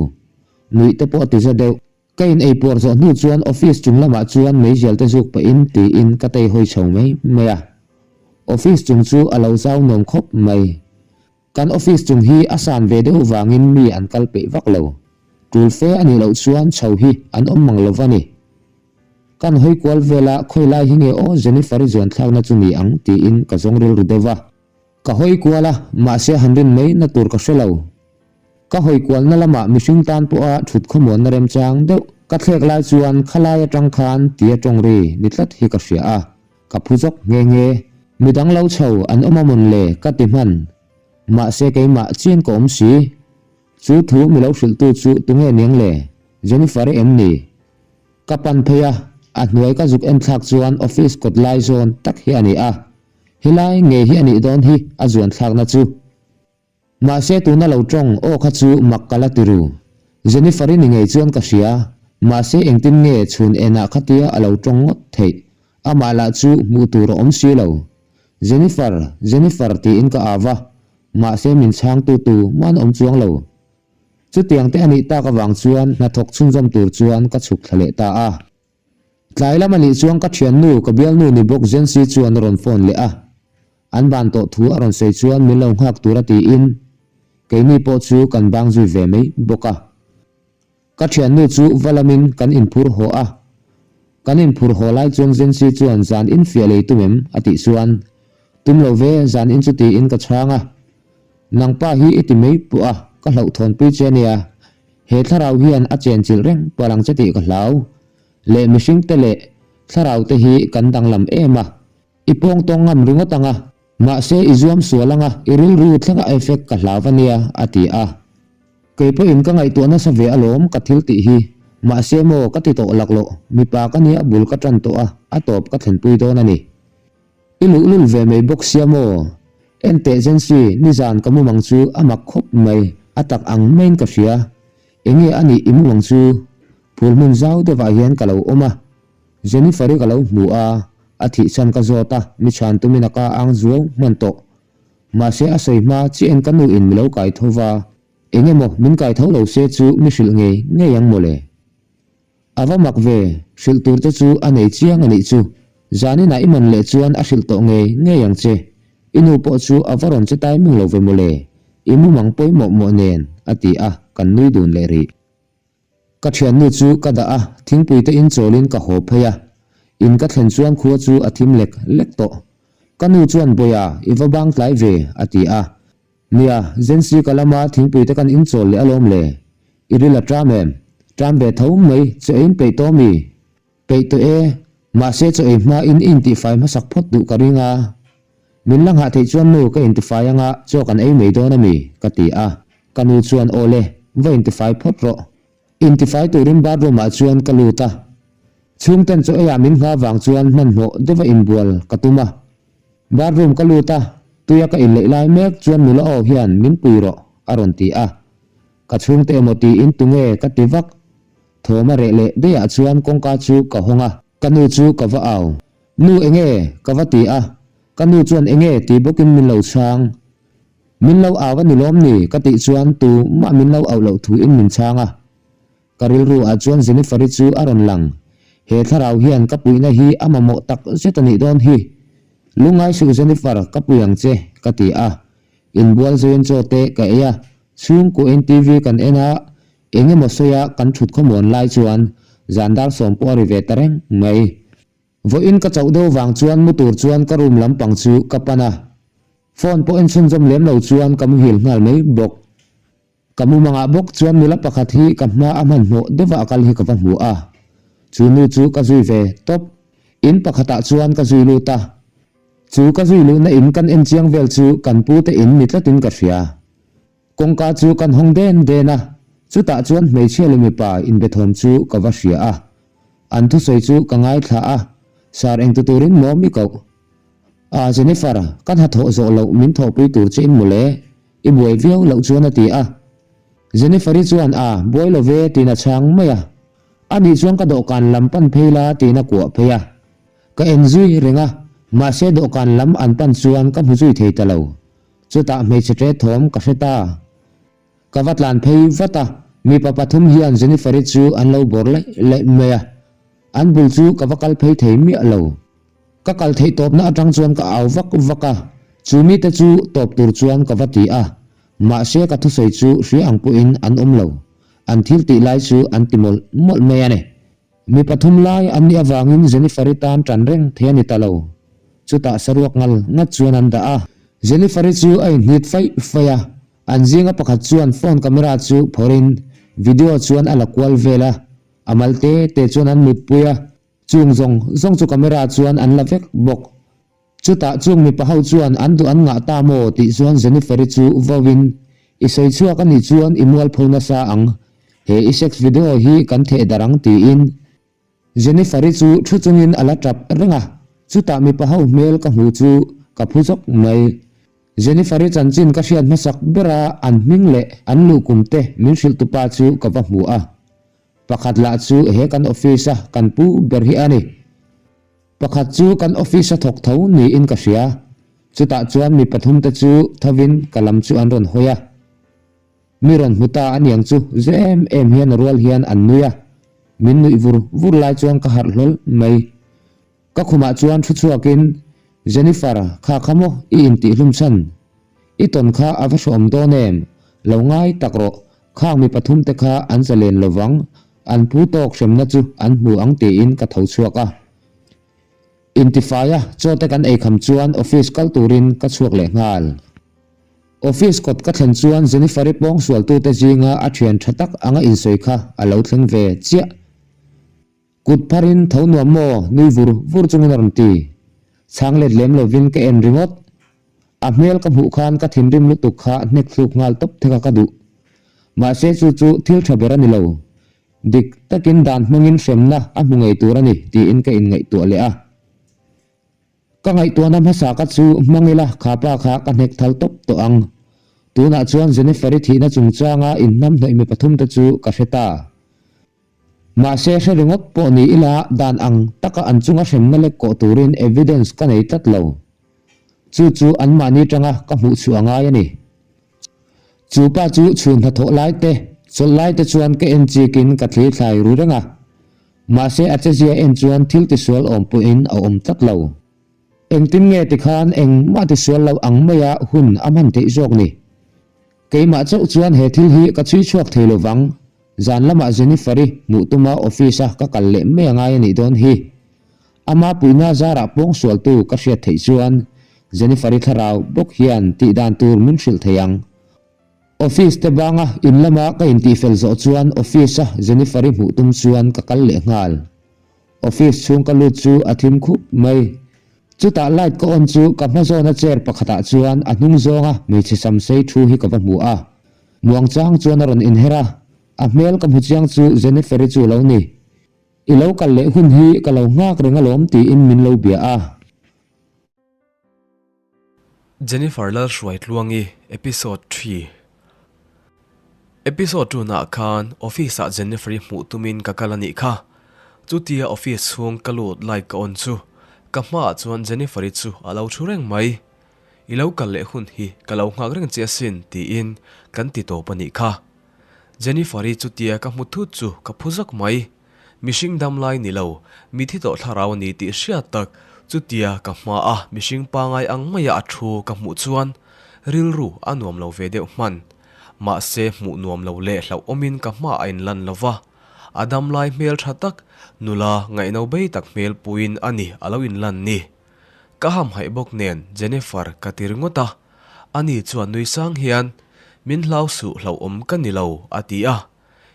Nuih te pawh a ti za deuh. Ka in ei puar zawh hnu chuan office chung lamah chuan meizial te zuk pahin tiin ka tei hawi chho mai mai a. Office chung chu a lo zau nuam khawp mai. Kan office chung hi a san ve deuh vangin mi an kal peih vak lo. Tul fe a nih loh chuan chho hi an awm mang lo va ni. Kan hawi kual vela khawi lai hi nge aw Jennifer-i zuan thlakna chu ni ang tiin ka zawng rilru deuh va. Ka hawi kual a, mahse han rin mai na tur ka hre lo. Ka hawi kualna lamah mihring tan pawha thut khawmuanna remchang deuh ka thlek lai chuan khalai atang khan tia tawng ri ni tlat hi ka hria a, ka phu zawk nghe nghe. Midang lo chho an awm a mawn le ka ti hman. Mahse keimah chian ka awm si. Chu thu mi lo hrilhtu chu tunge niang le? Jennifer-i em ni? Ka pan phei a, a hnuai ka zuk en thlak chuan office kawt lai zawn tak hi a ni a. Helai ngei hi a nih dawn hi a zuan thlakna chu. Mahse tuna lo tawng aw kha chu mak ka la ti ru. Jennifer-i ni ngei chuan ka hria, mahse engtin nge chhun enah khatia a lo tawng ngawt theih, amah lah chu hmuh tur a awm si lo. Jennifer, Jennifer tiin ka au va, mahse min chhangtu tu man awm chuang lo. Chutiang te a nih tak avang chuan hnathawk chhunzawm tur chuan ka chhuk thla leh ta a. Tlai lam a nih chuan ka thiannu, ka bialnu ni bawk Jency chuan a rawn phone leh a. An ban tawh thu a rawn sawi chuan min lo nghak tur a tiin keini pawh chu kan bang zui ve mai bawk a. Ka thiannu chu va lamin kan inphur haw a. Kan inphur haw lai chuan Jency chuan zan in fiah lei tum em? a tih chuan tum lo ve, zan in chu tiin ka chhang a. Nangpa hi i ti mai pawh a, ka hlauhthawnpui che a nia. He thlarau hian a chenchilh reng palh ang che tih ka hlau. Leh mihring te leh thlarau te hi kan danglam em a, i pawng tawng ngam ringawt ang a, mahse i zuam sual ang a, i rilru thleng a effect ka hlau a nia, a ti a. Kei pawhin ka ngaihtuah nasa ve alawm ka thil tih hi, mahse maw ka ti tawh laklawh, mipa ka nia bul ka tan tawh a, a tawp ka thlenpui dawn a ni. I luhlul ve mai bawk sia maw? Enteh Jency, nizan ka mumang chu a mak khawp mai, a tak ang maiin ka hria. Enge a nih i mumang chu? Phul hmun zau deuhah hian ka lo awm a. Jennifer-i ka lo hmu a, a thih chhan ka zawt a, mi chhan tumin a ka ang zuau hman tawh. Mahse a sawi hma chiahin ka nu in mi lo kai tho va, enge maw min kai tho lo se chu mi hrilh ngei ngei ang mawle. A va mak ve, hrilh tur te chu a nei chiang a nih chu. Zaninah i man leh chuan a hrilh tawh ngei ngei ang che. I nu pawh chu a va rawn che tai mung lo ve mawle, i mumang pawimawh mawh nen, a ti a, kan nui dun leh rih. Ka thiannu chu ka dah a, thingpui te in chawlin ka haw phei a. In ka thlen chuan khua chu a thim lek lek tawh. Ka nu chuan Bawiha, i va bang tlai ve, a ti a. Nia, Zensi ka lama thingpui te kan inchawl leh alawm le. I ril a ṭam em? Ṭam ve tho mai, chaw ei in peih tawh mi? Peih tawh e, mahse chaw ei hma in i intifai hmasak phawt duh ka ring a. Min la nghah theih chuan nu ka intifai anga chaw kan ei mai dawn a mi? ka ti a. Ka nu chuan aw le, va intifai phawt rawh. Intifai turin bathroom ah chuan ka lut a. Chhungten chaw eiah min nghah vang chuan hmanhmawh deuha inbual ka tum a. Bathroom ka lut a, tuia ka inleih lai mek chuan nula aw hian min pui rawh a rawn ti a. Ka chhungte emaw tiin tunge ka ti vak. Thawm a reh leh daihah chuan kawngka chu ka hawng a. Ka nu chu ka va au. Nu enge? ka va ti a. Ka nu chuan enge ti bawkin min lo chhang. Min lo au a ni lawm ni? ka tih chuan tu mah min lo auh loh thu in min chhang a. Ka rilru ah chuan Jennifer-i chu a rawn lang. He thlarau hian ka puihna hi a mamawh tak zet a nih dawn hi. Lungngai suh Jennifer, ka pui ang che, ka ti a. Inbual zuiin chaw te ka ei a, chhungkaw in TV kan en a, eng emaw sawi a kan thut khawmuan lai chuan zan dar sawm pawh a ri ve ta reng mai. Vawiin ka chauh deuh vang chuan mu tur chuan ka room lampang chu ka pan a. Phone pawh en chhunzawm lem lo chuan ka muhil nghal mai bawk. Ka mumangah bawk chuan nula pakhat hi ka hma a hmanhmawh deuha a kal hi ka va hmu a. Chu nu chu ka zui ve tawp. In pakhatah chuan ka zui lut a. Chu ka zui luhna in kan en chiang vel chu kan pu te in ni tlatin ka hria. Kawngka chu kan hawng den den a, chutah chuan hmeichhia leh mipa inbe thawm chu ka va hria a. An thusawi chu ka ngaithla a, Sir engti turin maw mi koh? Ah Jennifer, ka hnathawh zawh loh min thawhpui tur che in mawle. I buai viau loh chuan a ti a. Jennifer-i chuan a, buai lo ve tiin a chhang mai a. Anih chuan ka dawhkan lam pan phei la tiin a kuah phei a. Ka en zui reng a, mahse dawhkan lam an pan chuan ka hmu zui thei ta lo. Chutah hmeichhe ṭe thawm ka hre ta. Ka va tlan phei vat a, mipa pathum hian Jennifer-i chu an lo bawr laih laih mai a. An bul chu ka va kal phei thei miah lo. Ka kal theih tawpna atang chuan ka au vak vak a, chu mite chu tawp tur chuan ka va ti a, mahse ka thusawi chu hria ang pawhin an awm lo, an thil tih lai chu an ti mawlh mawlh mai a ni. Mi pathum lai an nih avangin Jennifer-i tan tan reng thei a ni ta lo, chutah saruak ngal ngat chuan an dah a. Jennifer-i chu a inhnit faih faih a, an zinga pakhat chuan phone camera chu phawrhin video chuan a la kual vel a, a mal te te chuan an mutpui a, chung zawng zawng chu camera chuan an la vek bawk. Chutah chung mipa ho chuan an duh an ngah ta maw tih chuan Jennifer-i chu vauin, I sawi chhuak a nih chuan i mualpho nasa ang, he i sex video hi kan theh darh ang tiin Jennifer-i chu thu chungin a la tap reng a, chutah mipa ho hmel ka hmuh chu ka phu zawk mai. Jennifer-i chanchin ka hriat hmasak bera an hming leh an luhkum te min hrilh tupa chu ka va hmu a. Pakhat lah chu he kan office-a kan pu ber hi a ni. Pakhat chu kan office-a thawk tho niin ka hria. Chutah chuan mi pathumte chu thovin ka lam chu an rawn hawi a. Mi rawn hmu ta a niang chu zu em em hian a rual hian an nui a, min nuih vur vur lai chuan ka harh hlawl mai. Ka khumah chuan thu chhuakin, Jennifer, kha kha maw i intihhlum chhan? I tawn kha a va hrawm dawn em? Lo ngai tak rawh, khang mi pathumte kha an zalen lovang, an phu tawk hremna chu an hmu ang tiin ka tho chhuak a. Intifaia chaw te kan eikham chuan office kal turin ka chhuak leh nghal. Office kawt ka thlen chuan Jennifer-i pawngsualtute zinga a thian tha tak anga insawi kha a lo thleng ve chiah. Kut pharin tho nuam maw nui vur vur chungin a rawn ti. Chhang let lem lovin ka en ringawt. A hmel ka hmuh khan ka thinrim lutuk kha hnek thluk nghal tawp theka ka duh. Mahse chu chu thil tha ber a ni lo. Dik takin dan hmangin hremna a hmu ngei tur a ni tiin ka inngaihtuah leh a. Ka ngaihtuahna hmasa ka chu hmang ila kha pa kha ka hnek thal tawp tawh ang. Tunah chuan Jennifer-i thihna chungchanga inhnamhnawih mi pathumte chu ka hre ta. Mahse hre ringawt pawh ni ila dan ang taka an chunga hremna lek kawh turin evidence ka nei tlat lo. Chu chu anmahni tanga ka hmuh chhuah a ngai a ni. Chu pa chu chhun hnathawh lai te, chawlh lai te chuan ka en chikin ka thli thlai ru reng a. Mahse a chezia en chuan thil tisual awm pawhin a awm tlat lo. Engtin nge tikhan engmah tisual lo ang maia hun a hman theih zawk ni? Keimah chauh chuan he thil hi ka chhui chhuak thei lovang, zan lamah Jennifer-i hmuh tuma office-a ka kal leh mai a ngai a nih dawn hi. Ama puihna zarah pawngsualtu ka hriat theih chuan Jennifer-i thlarau bawk hian tih dan tur min hrilh thei ang. Office te banga in lama ka intihfel zawh chuan office-a Jennifer-i hmuh tum chuan ka kal leh nghal. Office chhung ka lut chu a thim khup mai. Chutah light ka on chu ka hma zawna chair pakhatah chuan a hnung zawnga hmeichhe samsei thu hi ka va hmu a. Muangchang chuan a rawn inher a, a hmel ka hmu chiang chu Jennifer-i chu lo ni. I lo kal leh hun hi ka lo nghak reng alawm tiin min lo bia a. Jennifer Lalhruaitluangi Episode ii Episode tunah khan Office ah Jennifer-i hmuh tumin ka kal a nih kha. Chutia Office chhung ka lut light ka on chu ka hmaah chuan Jennifer-i chu a lo thu reng mai. I lo kal leh hun hi ka lo nghak reng che asin tiin kan ti tawp a nih kha. Jennifer-i chutia ka hmu thut chu ka phu zawk mai. Mihring dam lai ni lo, mi thi tawh thlarau a ni tih hriat tak, chutia ka hma a mihring pangai ang maia a thu ka hmuh chuan rilru a nuam lo ve deuh hman. Mahse hmuh nuam lo leh hlauhawmin ka hma a inlan lo va, a dam lai hmel tha tak, nula ngaihno bei tak hmel puiin a ni a lo inlan ni. Ka hamhaih bawk nen Jennifer ka ti ringawt a, ani chuan nui sang hian, Min hlau suh hlauhawm ka ni lo a ti a.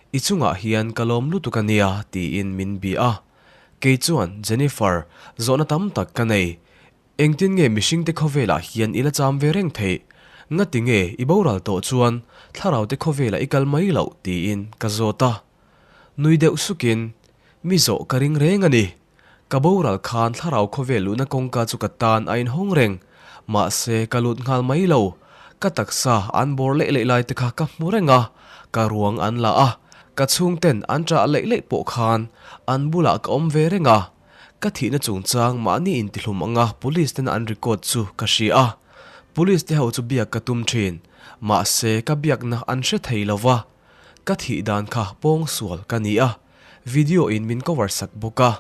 I chungah hian ka lawm lutuk a nia tiin min bia a. Kei chuan, Jennifer, zawhna tam tak ka nei. Engtin nge mihringte khawvelah hian i la cham ve reng theih? Ngati nge i boral tawh chuan thlaraute khawvelah i kal mai loh tiin ka zawt a. Nui deuh sukin, Mi zawh ka ring reng a ni. Ka boral khan thlarau khawvel luhna kawngka chu ka tan a inhawng reng. Mahse, ka lut nghal mai lo. Ka taksa an bawr leih leih lai te kha ka hmu reng a, ka ruang an la a, ka chhungten an ṭah leih leih pawh khan an bulah ka awm ve reng a. Ka thihna chungchang mahni intihlum anga police tena an record chu ka hria a. Police te ho chu biak ka tum ṭhin. Mahse, ka biakna an hre thei lo va. Ka thih dan kha pawngsual ka ni a, video in min cover sak bawk a.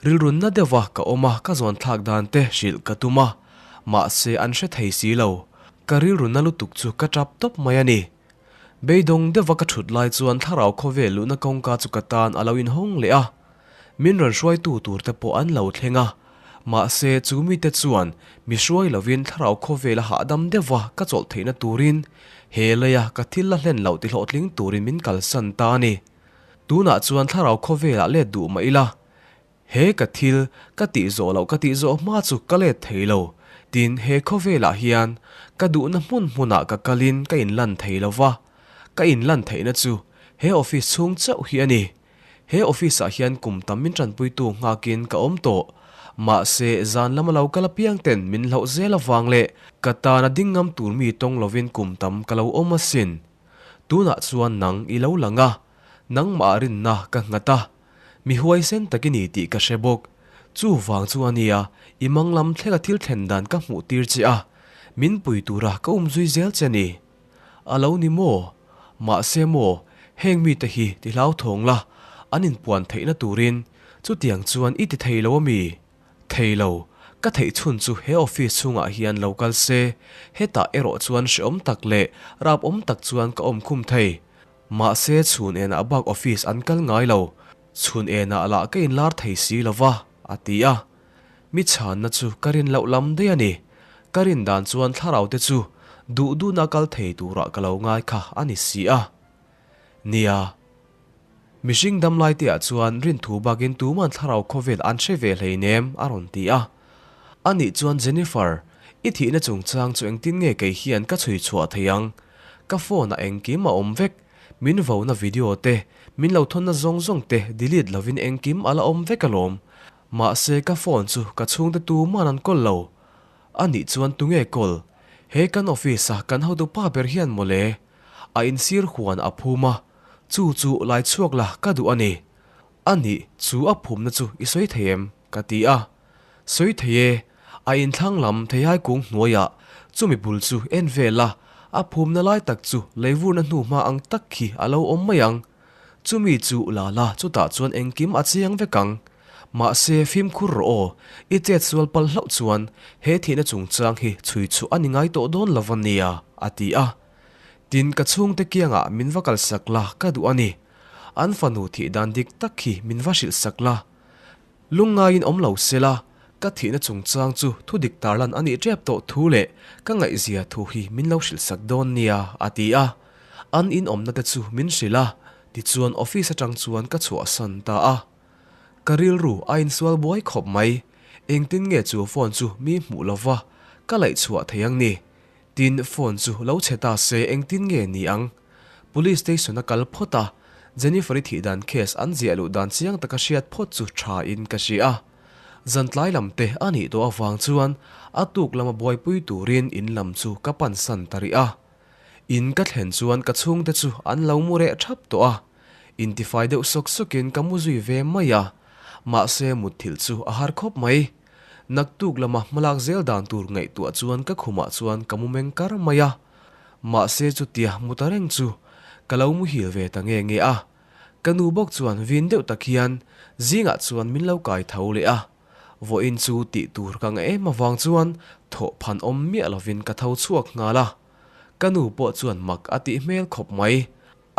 Rilrunna deuha ka awm a ka zawn thlak dan te hrilh ka tum a, mahse an hre thei si lo. Ka rilrunna lutuk chu ka tap tawp mai a ni. Beidawng deuha ka thut lai chuan thlarau khawvel luhna kawngka chu ka tan a lo inhawng leh a. Min rawn hruaitu tur te pawh an lo thleng a. Mahse, chu mite chuan mi hruai lovin thlarau khawvela hahdam deuhva ka chawlh theihna turin he leia ka thil la hlen loh tihlawhtling turin min kalsan ta a ni. Tunah chuan thlarau khawvelah let duh mah ila, he ka thil ka tih zawh loh ka tih zawh hma chu ka let thei lo. Tin, he khawvelah hian ka duhna hmun hmunah ka kalin ka inlan thei lo va, ka inlan theihna chu he office chhung chauh hi a ni. He office ah hian kum tam min tanpuitu nghakin ka awm tawh. Mahse, zan lama lo kal apiang ten min hlauh zel avang leh ka tana ding ngam tur mi tawng lovin kum tam ka lo awm asin. Tunah chuan nang i lo lang a, nangmah rinna ka nghat a. Mi huaisen tak i ni tih ka hre bawk. Chuvang chu a nia, i mang lam thlenga thil thlen dan ka hmuh tir che a, min pui tura ka umzui zel che ni. A lo ni maw? Mahse maw, heng mite hi ti hlauthawng la, an inpuan theihna turin chutiang chuan i ti thei lo a mi? Thei lo, ka theih chhun chu he office chhungah hian lo kal se, hetah erawh chuan hreawm tak leh rapawm tak chuan ka awm khum thei. Mahse chhun enah bak office an kal ngai lo, chhun enah lah ka inlar thei si lo va, a ti a. Mi chhanna chu ka rin loh lam daih a ni. Ka rin dan chuan thlarau te chu duh duhna kal thei turah ka lo ngai kha a ni si a. Nia, mihring damlai te ah chuan rin thu bakin tuman thlarau khawvel an hre ve hleinem a rawn ti a. Anih chuan Jennifer, i thihna chungchang chu engtin nge kei hian ka chhui chhuah thei ang? Ka phone ah engkim a awm vek. Min vona video te, min lo thawnna zawng zawng te delete lovin engkim a la awm vek alawm. Mahse ka phone chu ka chhungte tuman an kawl lo. A nih chuan tunge kawl? He kan office a kan hotu pa ber hian mawle. A insir huan a phum a, chu chu lai chhuak la ka duh a ni. A nih chu a phumna chu i sawi thei em? Ka ti a. Sawi thei e, a inthlang lam theihai kung hnuaiah chumi bul chu en vel a, a phumna lai tak chu leivurna hnuhma ang tak khi a lo awm mai ang. Chumi chu la la chutah chuan engkim a chiang vek ang. Mahse fimkhur rawh aw, i chet sual pal hlauh chuan he thihna chungchang hi chhui chhuah a ni ngai tawh dawn lo va nia, a ti a. Tin, ka chhungte kiangah min va kalsak la ka duh a ni. An fanu thih dan dik tak hi min va hrilh sak la. Lungngaiin awm lo se la, ka thihna chungchang chu thu dik tarlan a nih tep tawh thu leh ka ngaihzia thu hi min lo hrilh sak dawn nia, a ti a. An inawmna te chu min hrilh a, tichuan office atang chuan ka chhuahsan ta a. Ka rilru a insual buai khawp mai, engtin nge chu phone chu mi hmuh lova ka laih chhuah thei ang ni? Tin, phone chu lo chhe ta se engtin nge ni ang? Police station a kal phawt a, Jennifer-i thih dan case an ziah luh dan chiang taka hriat phawt chu tha in ka hria a. Zan tlai lam te a nih tawh avang chuan a tuk lama buaipui turin in lam chu ka pansan ta rih a. In ka thlen chuan ka chhungte chu an lo mu reh thap tawh a, intifai deuh sawk sawkin ka mu zui ve mai a, mahse mutthilh chu a har khawp mai. Naktuk lama hmalak zel dan tur ngaihtuah chuan ka khumah chuan ka mu meng kar mai a, mahse chutia mu ta reng chu ka lo muhil ve ta nge nge a. Ka nu bawk chuan vin deuh tak hian zingah chuan min lo kai tho leh a, vawiin chu tih tur ka ngah em avang chuan thawh phan awm miah lovin ka tho chhuak nghal a. Ka nu pawh chuan mak a tih hmel khawp mai.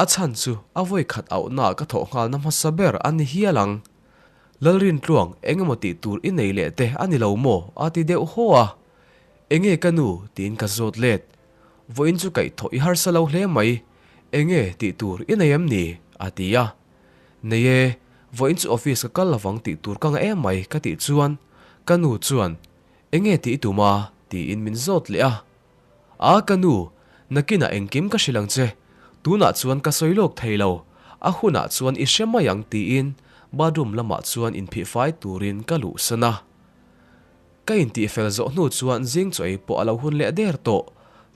A chhan chu a vawi khat auhnaah ka thawh nghalna hmasa ber a ni hial ang. Lalrintluang, eng emaw tih tur i nei leh te a ni lo maw? a ti deuh haw a. Enge ka nu? tiin ka zawt let. Vawiin chu kaihthawh i harsa lo hle mai, enge tih tur i nei em ni? a ti a. Nei e, vawiin chu office ka kal lovang tih tur ka ngah em mai ka tih chuan ka nu chuan, Enge tih i tum a? tiin min zawt leh a. A ka nu, nakinah engkim ka hrilh ang che, tunah chuan ka sawi lawk thei lo, a hunah chuan i hre mai ang tiin bathroom lamah chuan inphih fai turin ka luhsan a. Ka intihfel zawh hnu chuan zing chaw ei pawh a lo hun leh der tawh,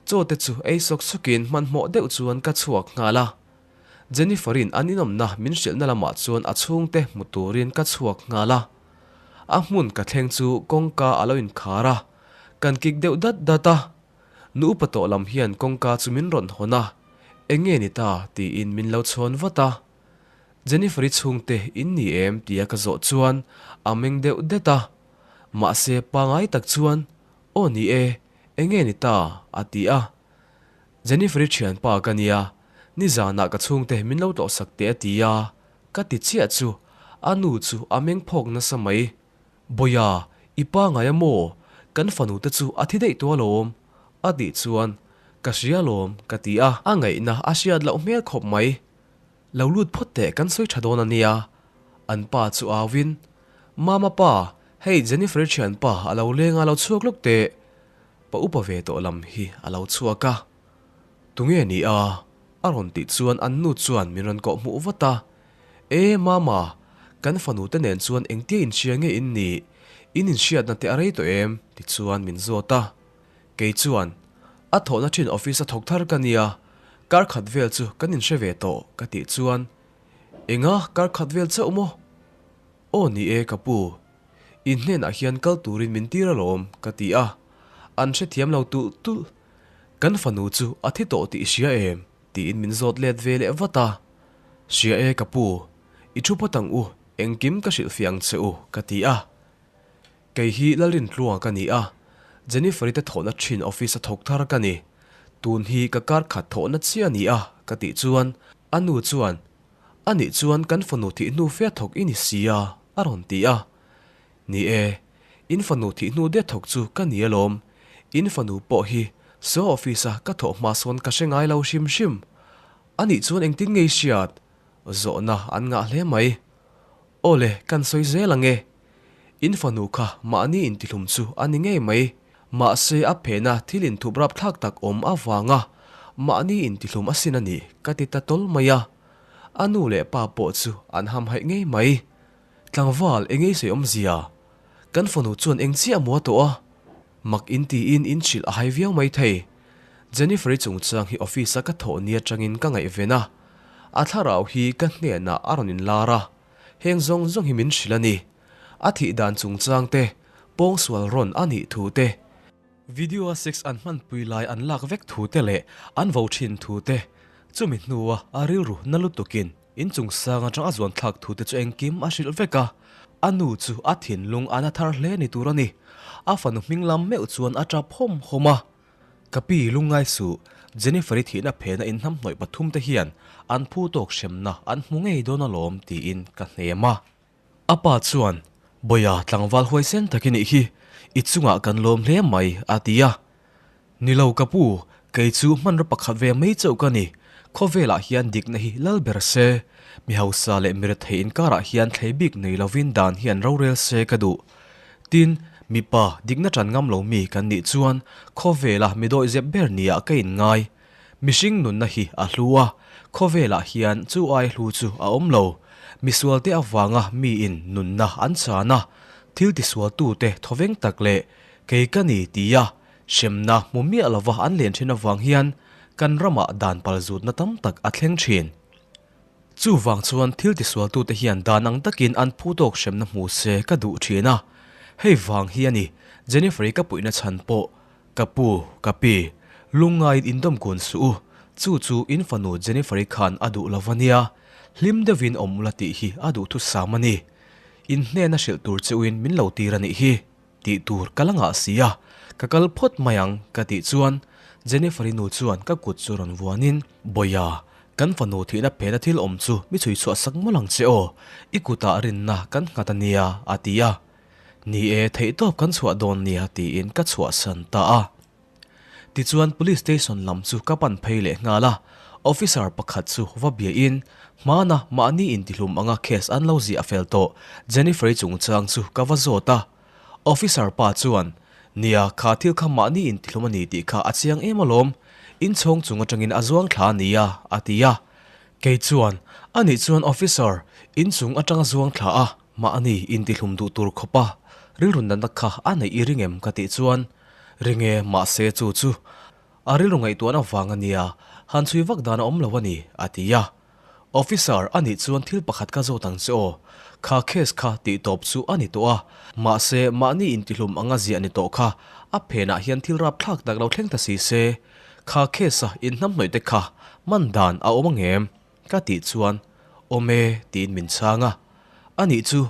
chaw te chu ei sawk sawkin hmanhmawh deuh chuan ka chhuak nghal a. Jennifer-in an inawmna min hrilhna lamah chuan a chhungte hmu turin ka chhuak nghal a. A hmun ka thleng chu kawngka a lo inkhar a, kan kik deuh dat dat a. Nu upa tawh lam hian kawngka chu min rawn hawn a, Eng nge ni ta? tiin min lo chhawn vat a. Jennifer-i chhungte in ni em? tia ka zawh chuan a meng deuh det a. Mahse pangai tak chuan, Aw ni e, eng nge ni ta? a ti a. Jennifer-i thianpa ka nia, nizanah ka chhungte min lo tlawhsak teh a ti a, ka ti chiah chu a nu chu a meng phawk nasa mai. Bawia, I pa ngai a maw? Kan fanu te chu a thi daih tawh alawm a tih chuan Ka hria alawm ka ti a. A ngaihna a hriat loh hmel khawp mai. Lo lut phawt teh kan sawi tha dawn a nia. An pa chu au in, Mama pa, hei Jennifer-i thianpa a lo leng a lo chhuak lawk teh. Pa upa ve tawh lam hi a lo chhuak a. Tunge ni a? A rawn tih chuan an nu chuan min rawn kawh hmuh vat a. E Mama, kan fanu te nen chuan engtia inhria nge in nih? In inhriatna te a rei tawh em? Ti chuan min zawt a. Kei chuan, A thawhna thin office a thawk thar ka nia, kar khat vel chu kan inhre ve tawh ka tih chuan, Enga kar khat vel chauh maw? Aw ni e ka pu, in hnenah hian kal turin min tir alawm ka ti a, an hrethiam lo tulh tulh. Kan fanu chu a thi tawh tih i hria em? tiin min zawt let ve leh vat a. Hria e ka pu, i thu phawt ang u, engkim ka hrilhfiah ang che u ka ti a. Kei hi Lalrintluanga ka ni a, Jennifer-i te thawhna thin office a thawk thar ka ni. Tun hi ka kar khat thawhna chiah a ni a ka tih chuan a nu chuan, A nih chuan kan fanu thih hnu fe thawk i ni si a a rawn ti a. Ni e, in fanu thih hnu de thawk chu ka ni alawm. In fanu pawh hi saw office a ka thawh hma sawn ka hre ngai lo hrim hrim. A nih chuan engtin nge i hriat? Zawhna an ngah hle mai. Aw le, kan sawi zel ang e. In fanu kha mahni intihlum chu a ni ngei mai. Mahse a phena thil inthup rapthlak tak awm avanga mahni intihlum asin a nih ka ti ta tawl mai a. A nu leh pa pawh chu an hamhaih ngei mai. Tlangval eng ei sawi awmzia? Kan fanu chuan eng chiah maw a tawh a? Mak in tiin in hrilh a hai viau mai thei. Jennifer-i chungchang hi office-a ka thawh ni atangin ka ngaihven a. A thlarau hi ka hnenah a rawn inlar a. Heng zawng zawng hi min hrilh a ni. A thih dan chungchang te, pawngsual rawn a nih thu te, video-a sex an hmanpui lai an lak vek thu te leh an vo thin thu te, chumi hnua a rilru na lutukin inchung sang atang a zuan thlak thu te chu engkim a hrilh vek a. A nu chu a thinlung a na thar hle ni tur a ni. A fanu hming lam meuh chuan a tap hawm hawm a. Ka pi lungngai suh, Jennifer-i thihna phena inhnamhnawih pathumte hian an phu tawk hremna an hmu ngei dawn alawm tiin ka hnem a. A pa chuan, Bawia tlangval huaisen tak i nih hi, i chungah kan lawm hle mai, a ti a. Ni lo ka pu, kei chu hmanraw pakhat ve mai chauh ka ni, khawvelah hian dikna hi lal ber se, mi hausa leh mi rethei inkarah hian thlei bik nei lovin dan hian rorel se ka duh. Tin, mipa dikna ṭan ngam lo mi kan nih chuan khawvela mi dawihzep ber niah ka inngai. Mihring nunna hi a hlu a, khawvelah hian chu ai hlu chu a awm lo. Misualte avanga miin nunna an chan a, thil tisualtute thawveng tak leh kei ka ni tia hremna hmu miah lova an len ṭhin avang hian kan ramah dan palzutna tam tak a thleng ṭhin. Chuvang chuan thil tisualtute hian dan ang takin an phu tawk hremna hmu se ka duh ṭhin a, hei vang hi a ni Jennifer-i ka puihna chhan pawh Ka pu, ka pi, lungngaiin indawm kun suh u, chu chu in fanu Jennifer-i khan a duh lo va nia, hlim deuhin awm ula tih hi a duhthusam a ni. In hnena hrilh tur cheuhin min lo tir a nih hi, tih tur ka la ngah si a, ka kal phawt mai ang ka tih chuan Jennifer-i nu chuan ka kut chu rawn vuanin, Bawia, kan fanu thihna phena thil awm chu mi chhui chhuah sak mawlh ang che aw, i kutah rinna kan nghat a nia, a ti a. Ni e, theihtawp kan chhuah dawn nia tiin ka chhuahsan ta a. Tichuan Police Station lam chu ka pan phei leh nghal a, Officer pakhat chu va biain hmana mahni intihlum anga case an lo ziah fel tawh Jennifer-i chungchang chu ka va zawt a. Officer pa chuan, Nia, kha thil kha mahni intihlum a ni tih kha a chiang em alawm, inchhawng chung atangin a zuang thla a nia, a ti a. Kei chuan, Anih chuan Officer, inchung atanga zuang thla a, Mahni intihlum duh tur khawpa rilru natna kha a neih i ring em ka tih chuan, Ring e, mahse chu chu a rilru ngaihtuahna vang a nia, han chhui vak dan a awm lo a ni, a ti a. Officer a nih chuan thil pakhat ka zawt ang che aw, kha case kha tih tawp chu a ni tawh a, mahse mahni intihlum anga ziah ni tawh kha a phenah hian thil rapthlak tak lo thleng ta si se, kha case-a inhnamhnawih te kha man dan a awm angem? Ka tih chuan, Awm e, tiin min chhang a. Anih chu,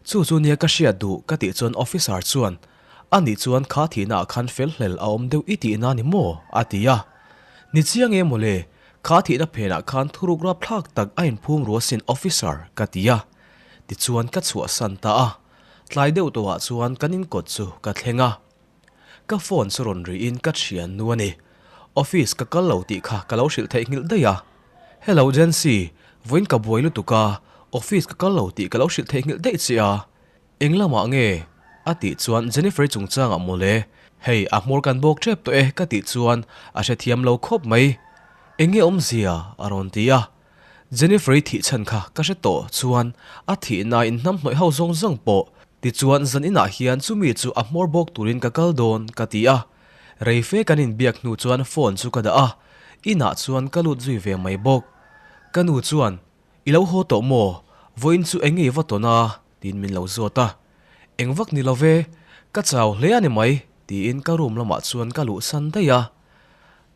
chu chu nia ka hriat duh ka tih chuan officer chuan, Anih chuan kha thihna ah khan fel hlel a awm deuh i tihna ni maw? a ti a. Ni chiang e mawle, kha thihna phenah khan thuruk rapthlak tak a inphum ru asin officer ka ti a. Tichuan ka chhuahsan ta a. Tlai deuh tawhah chuan kan inkawt chu ka thleng a. Ka phone chu rawn riin ka thiannu a ni. Office ka kal lo tih kha ka lo hrilh theihnghilh daih a. Hello Jency, vawiin ka buai lutuk a, office ka kal lo tih ka lo hrilh theihnghilh daih che a. Eng lamah nge? A tih chuan Jennifer-i chungchangah mawle, hei a hmawr kan bawk tep tawh e ka tih chuan a hrethiam lo khawp mai. Eng nge awmzia? A rawn ti a. Jennifer-i thih chhan kha ka hre tawh chuan a thihna in hnamhnawih ho zawng zawng pawh tichuan zan inah hian chumi chu a hmawr bawk turin ka kal dawn ka ti a. Rei fe kan inbiak hnu chuan phone chu ka dah a, inah chuan ka lut zui ve mai bawk. Ka nu chuan, I lo haw tawh maw? Vawiin chu eng nge i va tawn a? tiin min lo zawt a. Eng vak ni lo ve, ka chau hle a ni mai tiin ka room lamah chuan ka luhsan daih a.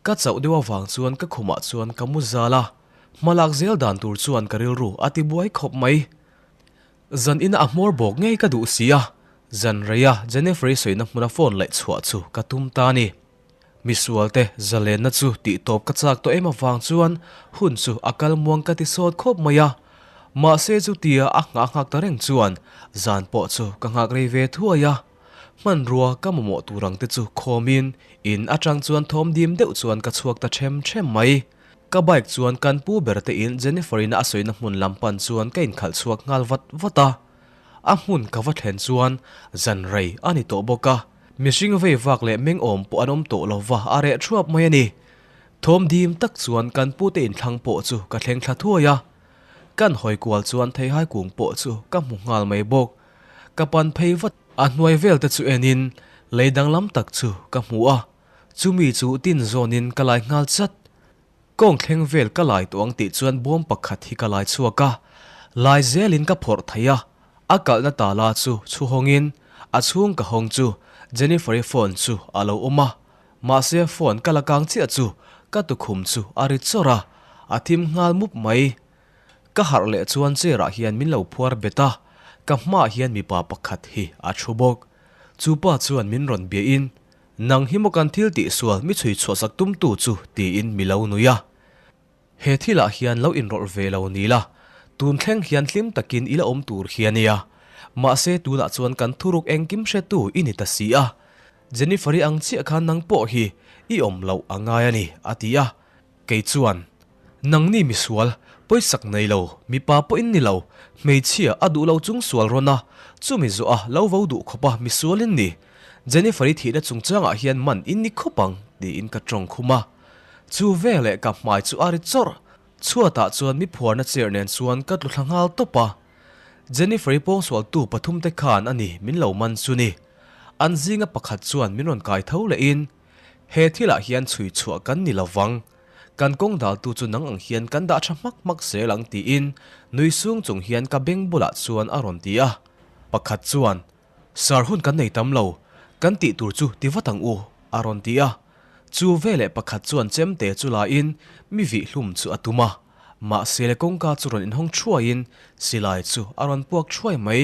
Ka chauh deuh avang chuan ka khumah chuan ka mu zal a, hmalak zel dan tur chuan ka rilru a ti buai khawp mai. Zan ina a hmawr bawk ngei ka duh si a, zan reia Jennifer-i sawina hmuna phone laih chhuah chu ka tum ta a ni. Misualte zalenna chu tih tawp ka chak tawh em avang chuan hun chu a kal muang ka ti sawt khawp mai a, mahse chutia a nghah nghak ta reng chuan zan pawh chu ka nghak rei ve thuai a. Hmanrua ka mamawh tur ang te chu khawmin in atang chuan thawm dim deuh chuan ka chhuak ta them them mai. Ka bike chuan kan pu ber te in Jennifer in a sawina hmun lam pan chuan ka inkhalh chhuak nghal vat vat a. A hmun ka va thlen chuan zan rei a ni tawh bawk a, mihring vei vak leh meng awm pawh an awm tawh lo va a reh thuap mai a ni. Thawm dim tak chuan kan pu te inthlang pawh chu ka thleng thla thuai a. Kan hawi kual chuan theihai kung pawh chu ka hmu nghal mai bawk. Ka pan phei vat. A hnuai vel te chu enin lei danglam tak chu ka hmu a, chumi chu tin zawnin ka lai nghal chat. Kawng thleng vel ka lai tawh ang tih chuan bawm pakhat hi ka lai chhuak a, lai zelin ka phawrh thei a, a kalhna tala chu chhu hawngin a chhung ka hawng chu Jennifer-i phone chu a lo awm a, mahse phone ka la kang chiah chu ka tukhum chu a ri chawrh a, a thim nghal mup mai. Ka harh leh chuan chair ah hian min lo phuar bet a, ka hmaah hian mipa pakhat hi a thu bawk. Chu pa chuan min rawn biahin, Nang hi maw kan thil tihsual mi chhui chhuahsak tumtu chu tiin mi lo nui a. He thilah hian lo inrawlh ve lo ni la, tun thleng hian hlim takin i la awm tur hi a nia. Mahse tunah chuan kan thuruk engkim hretu i ni ta si a. Jennifer-i ang chiah khan nang pawh hi i awm loh a ngai a ni, a ti a. Kei chuan, Nangni misual, pawisak nei lo, mipa pawhin ni lo, hmeichhia a duh lo chung sual rawn a, chumi zawh a lo vo duh khawp a misual in ni. Jennifer-i thihna chungchangah hian man in ni khawp ang, tiin ka tawng khum a. Chu veleh ka hmai chu a ri chawrh. Chhuatah chuan mi phuarna chair nen chuan ka tlu thla nghal tawp a. Jennifer-i pawngsualtu pathumte khan a ni min lo man chu ni. An zinga pakhat chuan min rawn kai tho lehin, He thilah hian chhui chhuah kan ni lo vang. Kan kawng daltu chu nang ang hian kan dah tha hmak hmak zel ang tiin nui sung chung hian ka beng bulah chuan a rawn ti a. Pakhat chuan, Sir hun kan nei tam lo, kan tih tur chu ti vat ang u, a rawn ti a. Chu veleh pakhat chuan chemte chu laiin mi vih hlum chu a tum a. Mahse le kawngka chu rawn inhawng thuaiin silai chu a rawn puak thuai mai.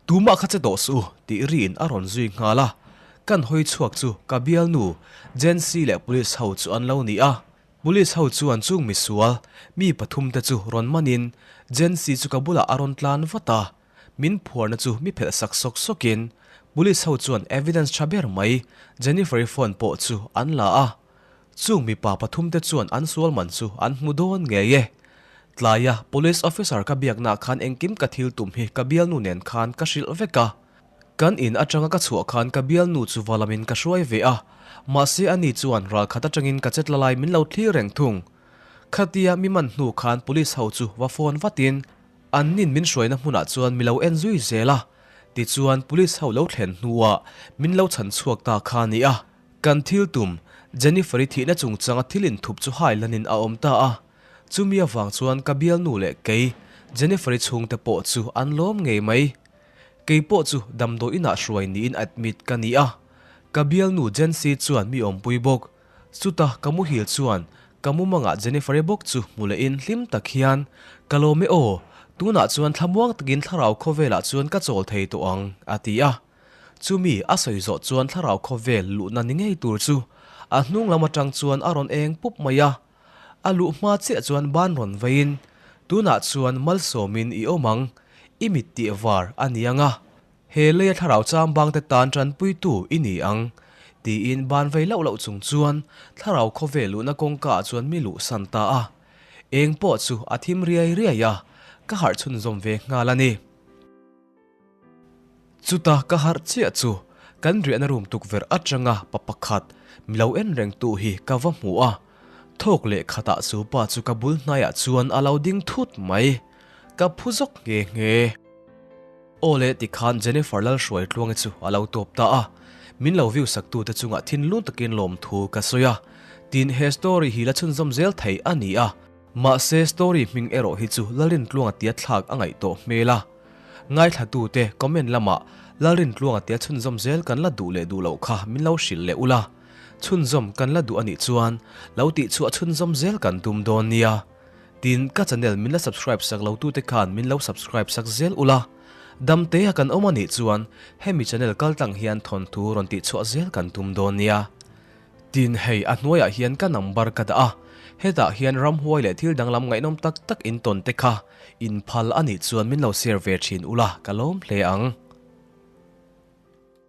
Tumah kha che tawh suh u, tih riin a rawn zui nghal a. Kan hawi chhuak chu ka bialnu, Jency leh police ho chu an lo ni a. Police ho chuan chung misual, mi pathum te chu rawn manin Jency chu ka bulah a rawn tlan vat a. Min phuarna chu mi phelh sak sawk sawkin police ho chuan evidence tha ber mai Jennifer-i phone pawh chu an la a. Chung mipa pathum te chuan an sual man chu an hmu dawn ngei e. Tlaia police officer ka biakna khan engkim ka thil tum hi ka bialnu nen khan ka hrilh vek a. Kan in atanga ka chhuah khan ka bialnu chu va lamin ka hruai ve a, mahse ani chuan ralkhat atangin ka chetla lai min lo thlir reng thung. Khatia mi man hnu khan police ho chu va phone vatin an nin min hruaina hmunah chuan mi lo en zui zel a. Tichuan police ho lo thlen hnuah min lo chhan chhuak ta kha a ni a. Kan thil tum, Jennifer-i thihna chungchanga thil inthup chu hailanin a awm ta a. Chumi avang chuan ka bialnu leh kei, Jennifer-i chhungte pawh chu an lawm ngei mai. Kei pawh chu damdawi inah hruai niin admit ka ni a. Ka bialnu Jency chuan mi awmpui bawk. Chuta ka muhil chuan ka mumangah Jennifer-i bawk chu hmu lehin hlim tak hian, Ka lawm e aw, tunah chuan thlamuang takin thlarau khawvelah chuan ka chawl thei tawh ang, a ti a. Chumi a sawi zawh chuan thlarau khawvel luhna ni ngei tur chu a hnung lam atang chuan a rawn eng pup mai a. A luh hma chiah chuan ban rawn veiin, Tunah chuan malsawmin i awm ang, i mit tih var a ni ang a. He leia thlarau chambangte tan tanpuitu i ni ang, tiin ban vei lauh lauh chung chuan thlarau khawvel luhna kawngkaah chuan mi luhsan ta a. Eng pawh chu a thim riai riai a, ka harh chhunzawm ve nghal a ni. Chuta ka harh chiah chu kan riahna room tukverh atanga pa pakhat mi lo en rengtu hi ka va hmu a, thawk leh khatah chu pa chu ka bul hnaiah chuan a lo ding thut mai. Ka phu zawk nghe nghe. Aw le tikhan Jennifer Lalhruaitluangi chu a lo tawp ta a, min lo view saktute chungah thinlung takin lawmthu ka sawi a, tin he story hi la chhunzawm zel thei a ni a, mahse story hming erawh hi chu Lalrintluanga tia thlak a ngaih tawh hmel a. Ngaithlatute comment lamah Lalrintluanga tia chhunzawm zel kan la duh leh duh loh kha min lo hrilh leh ula, chhunzawm kan la duh a nih chuan lo tihchhuah chhunzawm zel kan tum dawn nia. Tin, ka channel min la subscribe sak lo tute khan min lo subscribe sak zel ula, damte a kan awm a nih chuan hemi channel kaltlang hian thawnthu rawn tih chhuah zel kan tum dawn nia. Tin, hei a hnuaiah hian ka number ka dah a, hetah hian ramhuai leh thil danglam ngaihnawm tak tak in tawn te kha in phal a nih chuan min lo share ve thin ula ka lawm hle ang.